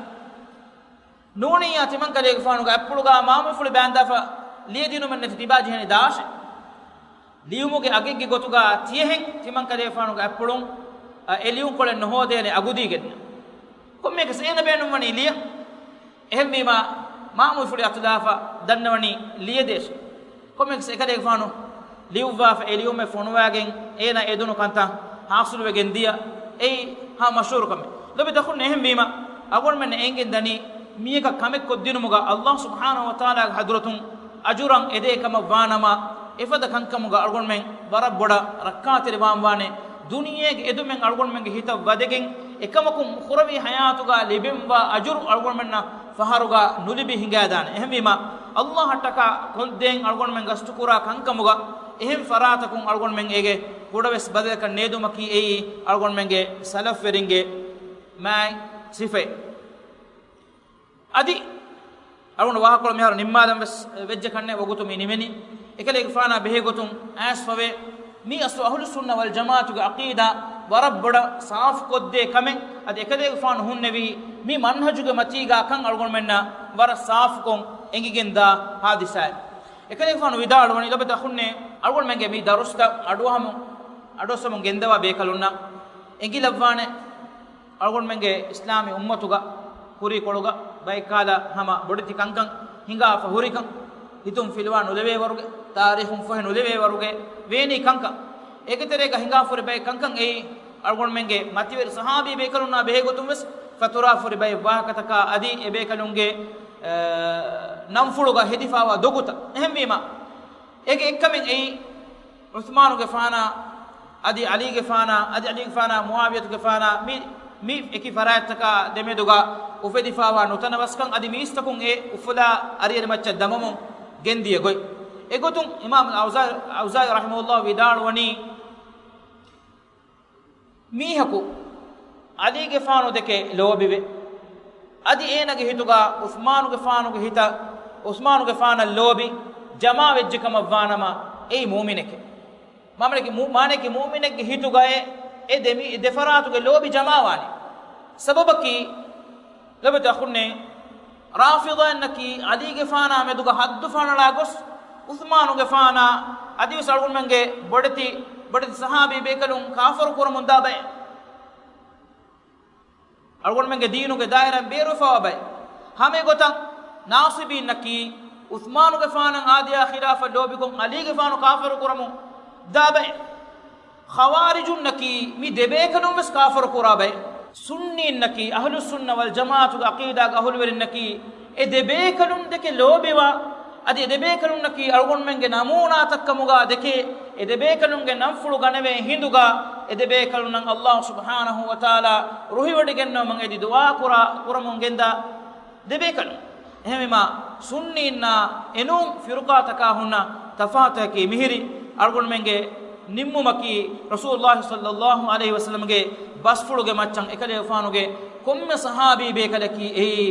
ނޫނިއްޔާ ތިމަންކަލޭގެފާނުގެ އަތްޕުޅުގަ މާމު ފުޅި ބާންދާފަ ލިޔެދިނުމެއް ނެތި ތިބާ ޖެހޭނީ ދާށޭ. ލިޔުމުގެ އަގެއްގެ ގޮތުގަ ތިޔަހެން ތިމަންކަލޭގެފާނުގެ އަތްޕުޅުން، އަ، އެ ލިޔުންކޮޅެއް ނުހޯދޭނެ އަގުދީގެން. ކޮންމެއަކަސް އޭނަ ބޭނުންވަނީ ލިޔަން. އެހެންވީމާ، މާމު ފުޅި އަތުލާފަ ދަންނަވަނީ ލިޔެދޭށޭ. ކޮންމެއަކަސް އެކަލޭގެފާނު ލިޔުއްވާފަ އެ ލިޔުމެއް ފޮނުވާގެން އޭނަ އެދުނު ކަންތައް ހާސިލުވެގެން ދިޔަ. އެއީ ހާ މަޝްހޫރު ކަމެއް. ލޮބުވެތި އަޚުން، އެހެންވީމަ، އަޅުގަނޑުމެންނަށް އެނގެން ދަނީ، މިޔަކަށް ކަމެއް ކޮށްދިނުމުގަ ﷲ ސުބްޙާނަހޫ ވަތަޢާލާގެ ޙަޟްރަތުން އަޖުރަށް އެދޭ ކަމަށް ވާނަމަ، އެފަދަ ކަންކަމުގަ އަޅުގަނޑުމެން ވަރަށް ބޮޑަށް ރައްކާތެރިވާން ވާނެ. ދުނިޔޭގެ އެދުމެއް އަޅުގަނޑުމެންގެ ހިތަށް ވަދެގެން، އެކަމަކު އުޚްރަވީ ޙަޔާތުގަ ލިބެންވާ އަޖުރު އަޅުގަނޑުމެންނަށް ފަހަރުގަ ނުލިބި ހިނގާދާނެ. އެހެންވީމަ، ﷲ އަށްޓަކާ ކޮށްދޭން އަޅުގަނޑުމެން ގަސްތުކުރާ ކަންކަމުގަ އެހެން ފަރާތަކުން އަޅުގަނޑުމެން އޭގެ ކުޑަވެސް ބަދަލަކަށް ނޭދުމަކީ އެއީ އަޅުގަނޑުމެންގެ ސަލަފްވެރިންގެ މާތް ސިފައެއް. އަދި އަޅުގަނޑު ވާހަކަކޮޅު މިހާރު ނިންމާލަން ވެސް ވެއްޖެ ކަންނޭ ވަގުތު މި ނިމެނީ. އެކަލޭގެފާނާ ބެހޭގޮތުން އައިސްފަވޭ، މީ އަސްލު އަހުލުއްސުންނަ ވަލްޖަމާޢަތުގެ ޢަޤީދާ ވަރަށް ބޮޑަށް ސާފުކޮށްދޭ ކަމެއް. އަދި އެކަލޭގެފާނު ހުންނެވީ މި މަންހަޖުގެ މަތީގާ ކަން އަޅުގަނޑުމެންނަށް ވަރަށް ސާފުކޮށް އެނގިގެންދާ ހާދިސާއެއް. އެކަލޭގެފާނު ވިދާޅުވަނީ، ލޮބުވެތި އަޚުންނޭ، އަޅުގަނޑުމެންގެ މި ދަރުސްތައް އަޑުއަހަމުން، އަޑުއައްސަމުން ގެންދަވާ ބޭކަލުންނަށް އެނގިލައްވާނެ. އަޅުގަނޑުމެންގެ އިސްލާމީ އުއްމަތުގަ ކުރީކޮޅުގަ ބައެއްކާލަ ހަމަ ބޮޑެތި ކަންކަން ހިނގާފަ ހުރިކަން، ހިތުން ފިލުވާ ނުލެވޭ ވަރުގެ، ތާރީޚުން ފޮހެ ނުލެވޭ ވަރުގެ ވޭނީ ކަންކަން. އޭގެ ތެރޭގަ ހިނގާފަ ހުރި ބައެއް ކަންކަން އެއީ، އަޅުގަނޑުމެންގެ މަތިވެރި ސަހާބީ ބޭކަލުންނާ ބެހޭގޮތުން ވެސް ފަތުރާފަ ހުރި ބައެއް ވާހަކަތަކާ އަދި އެބޭކަލުންގެ، އަ، ނަންފުޅުގަ ހެދިފާވާ ދޮގުތައް. އެހެންވީމަ، އޭގެ އެއްކަމެއް އެއީ، ޢުޘްމާނުގެފާނާ، އަދި ޢަލީގެފާނާ، އަދި ޢަލީގެފާނާ މުޢާވިޔަތުގެފާނާ މި، މި އެކި ފަރާތްތަކާ ދެމެދުގަ އުފެދިފާވާ ނުތަނަވަސްކަން އަދި މީސްތަކުން އެ އުފުލާ އަރިއަރިމައްޗަށް ދަމަމުން ގެންދިޔަ ގޮތް. އެގޮތުން އިމާމު އައުޒާ، އައުޒާއީ ރަޙިމަހުﷲ ވިދާޅުވަނީ، މީހަކު ޢަލީގެފާނު ދެކެ ލޯބިވެ، އަދި އޭނަގެ ހިތުގަ ޢުޘްމާނުގެފާނުގެ ހިތަށް، ޢުޘްމާނުގެފާނަށް ލޯބި ޖަމާވެއްޖެ ކަމަށް ވާނަމަ، އެއީ މުއުމިނެކޭ. މާނައަކީ މު-، މާނައަކީ މުއުމިނެއްގެ ހިތުގައޭ އެ ދެ މި-، ދެ ފަރާތުގެ ލޯބި ޖަމާވާނެ. ސަބަބަކީ، ލޮބުވެތި އަޚުންނޭ، ރާފިޟައިންނަކީ ޢަލީގެފާނާ މެދުގަ ޙައްދު ފަނަޅާ ގޮސް، ޢުޘްމާނުގެފާނާ އަދިވެސް އަޅުގަނޑުމެންގެ ބޮޑެތި، ބޮޑެތި ޞަޙާބީ ބޭކަލުން ކާފަރު ކުރަމުން ދާ ބައެއް. އަޅުގަނޑުމެންގެ ދީނުގެ ދާއިރާއިން ބޭރުވެފައިވާ ބައެއް. ހަމައެގޮތަށް ނާޞިބީންނަކީ ޢުޘްމާނުގެފާނަށް އާދެޔާ ޚިލާފަށް ލޯބިކޮށް ޢަލީގެފާނު ކާފަރު ކުރަމުން ދާ ބައެއް. ޚަވާރިޖުންނަކީ މި ދެބޭކަލުން ވެސް ކާފަރު ކުރާ ބައެއް. ސުންނީންނަކީ، އަހުލުއްސުންނަ ވަލްޖަމާޢަތުގެ ޢަޤީދާގެ އަހުލުވެރިންނަކީ، އެ ދެބޭކަލުން ދެކެ ލޯބިވާ، އަދި އެ ދެބޭކަލުންނަކީ އަޅުގަނޑުމެންގެ ނަމޫނާތައްކަމުގަ ދެކޭ، އެ ދެބޭކަލުންގެ ނަންފުޅު ގަނެވޭ ހިނދުގަ، އެ ދެބޭކަލުންނަށް ﷲ ސުބްޙާނަހޫ ވަތަޢާލާ ރުހިވޮޑިގެންނެވުމަށް އެދި ދުޢާ ކުރާ، ކުރަމުން ގެންދާ ދެބޭކަލުން. އެހެންވީމާ، ސުންނީންނާ އެނޫން ފިރުޤާތަކާ ހުންނަ ތަފާތަކީ މިހިރި. އަޅުގަނޑުމެންގެ ނިންމުމަކީ، ރަސޫލުﷲ ޞައްލައްލާހު ޢަލައިހި ވަސައްލަމްގެ ބަސްފުޅުގެ މައްޗަށް އެކަލޭގެފާނުގެ ކޮންމެ ޞަޙާބީ ބޭކަލަކީ އެއީ،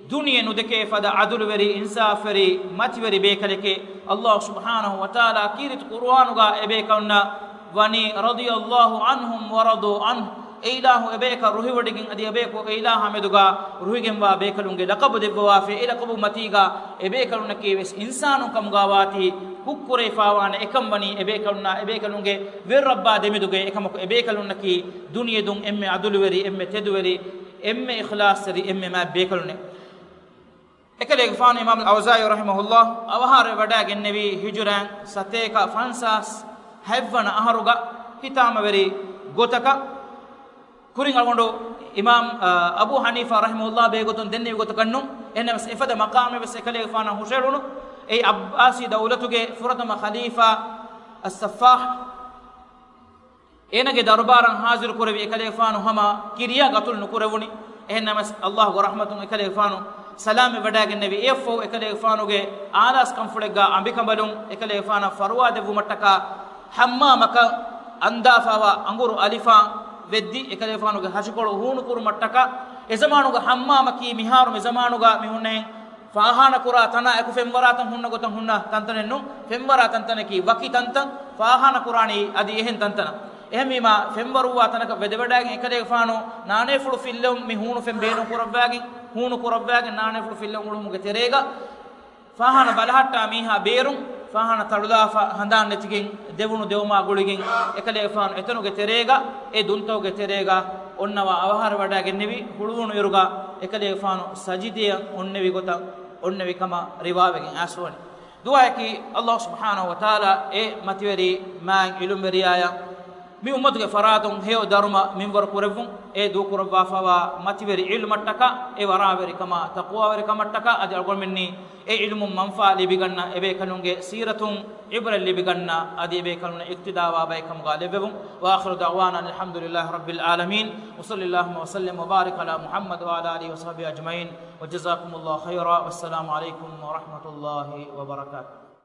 ދުނިޔެ ނުދެކޭ ފަދަ ޢަދުލުވެރި، އިންސާފްވެރި، މަތިވެރި ބޭކަލެކޭ. ﷲ ސުބްޙާނަހޫ ވަތަޢާލާ ކީރިތި ޤުރުއާނުގަ އެބޭކަލުންނަށް ވަނީ، رضي الله عنهم ورضوا عنه، އެއިލާހު އެބަޔަކަށް ރުހިވޮޑިގެން އަދި އެބަޔަކު އެއިލާހާ މެދުގަ ރުހިގެންވާ ބޭކަލުންގެ ލަޤަބު ދެއްވަވާފަ، އެ ލަޤަބު މަތީގަ އެބޭކަލުންނަކީ ވެސް އިންސާނުން ކަމުގަ ވާތީ ހުއްކުރެވިފާވާނެ. އެކަން ވަނީ އެބޭކަލުންނާ އެބޭކަލުންގެ ވެރި ރައްބާ ދެމެދުގައި. އެކަމަކު އެބޭކަލުންނަކީ ދުނިޔެދުން އެންމެ ޢަދުލުވެރި، އެންމެ ތެދުވެރި، އެންމެ އިޚްލާޞްތެރި، އެންމެ މާތް ބޭކަލުންނެއް. އެކަލޭގެފާނު އިމާމުލް އައުޒާޢީ ރަޙިމަހުﷲ އަވަހާރަވެވަޑައިގެންނެވީ ހިޖުރައިން ސަތޭކަ ފަންސާސް ހަތްވަނަ އަހަރުގަ ހިތާމަވެރި ގޮތަކަށް. ކުރިން އަޅުގަނޑު އިމާމް، އަ، އަބޫ ޙަނީފާ ރަޙިމަހުﷲ ބެހޭގޮތުން ދެންނެވި ގޮތަކަށް ނޫން. އެހެންނަމަވެސް އެފަދަ މަޤާމެއް ވެސް އެކަލޭގެފާނަށް ހުށައެޅުނު. އެއީ ޢައްބާސީ ދައުލަތުގެ ފުރަތަމަ ޚަލީފާ އައްސައްފާޙް އޭނަގެ ދަރުބާރަށް ޙާޟިރު ކުރެވި އެކަލޭގެފާނު ހަމަ ކިރިޔާ ގަތުލު ނުކުރެވުނީ. އެހެންނަމަވެސް ﷲގެ ރަޙްމަތުން އެކަލޭގެފާނު ސަލާމަތް ވެވަޑައިގެންނެވި. އެއަށްފަހު އެކަލޭގެފާނުގެ އާލާސް ކަންފުޅެއްގަ އަނބިކަނބަލުން އެކަލޭގެފާނަށް ފަރުވާ ދެއްވުމަށްޓަކާ ޙައްމާމަކަށް އަންދާފައިވާ އަނގުރު އަލިފާން ވެއްދި އެކަލޭގެފާނުގެ ހަށިކޮޅު ހޫނުކުރުމަށްޓަކާ. އެޒަމާނުގަ ޙައްމާމަކީ މިހާރު މިޒަމާނުގަ މި ހުންނަހެން ފާޚާނާ ކުރާ ތަނާ އެކު ފެންވަރާތަން ހުންނަ ގޮތަށް ހުންނަ ތަންތަނެއް ނޫން. ފެންވަރާ ތަންތަނަކީ ވަކި ތަންތަން، ފާޚާނާ ކުރާނީ އަދި އެހެން ތަންތަނަށް. އެހެންވީމާ، ފެންވަރުއްވާ ތަނަކަށް ވެދެވަޑައިގެން އެކަލޭގެފާނު ނާނޭފުޅު ފިއްލެވުން މި ހޫނު ފެން ބޭނުން ކުރައްވާގެން، ހޫނު ކުރައްވާގެން ނާނޭފުޅު ފިއްލެވުން އުޅުމުގެ ތެރޭގަ، ފާޚާނާ ބަލަހައްޓާ މީހާ ބޭރުން، ފާޚާނާ ތަޅުލާފަ ހަނދާން ނެތިގެން، ދެވުނު ދެވުމާ ގުޅިގެން، އެކަލޭގެފާނު އެތަނުގެ ތެރޭގަ، އެ ދުންތަކުގެ ތެރޭގަ އޮންނަވާ އަވަހާރަވަޑައިގެންނެވި. ހުޅުވުނު އިރުގަ އެކަލޭގެފާނު ސަޖިދަޔަށް އޮންނެވި ގޮތަށް އޮންނެވި ކަމަށް ރިވާވެގެން އައިސްފަވަނީ. ދުޢާއަކީ ﷲ ސުބްޙާނަހޫ ވަތަޢާލާ އެ މަތިވެރި މާތް ޢިލްމުވެރިޔާޔަށް މި އުއްމަތުގެ ފަރާތުން ހެޔޮ ދަރުމަ މިންވަރު ކުރެއްވުން، އެ ދޫކުރައްވާފައިވާ މަތިވެރި ޢިލްމަށްޓަކާ، އެ ވަރާވެރިކަމާ ތަޤްވާވެރިކަމަށްޓަކާ އަދި އަޅުގަނޑުމެންނީ އެ ޢިލްމުން މަންފާ ލިބިގަންނަ، އެބޭކަލުންގެ ސީރަތުން ޢިބްރަތް ލިބިގަންނަ އަދި އެބޭކަލުންނަށް އިޤްތިދާވާ ބައެއް ކަމުގަ ލެއްވެވުން. وآخر دعوانا أن الحمد لله رب العالمين، وصلى اللهم وسلم وبارك على محمد وعلى آله وصحبه أجمعين، وجزاكم الله خيرا، والسلام عليكم ورحمة الله وبركاته.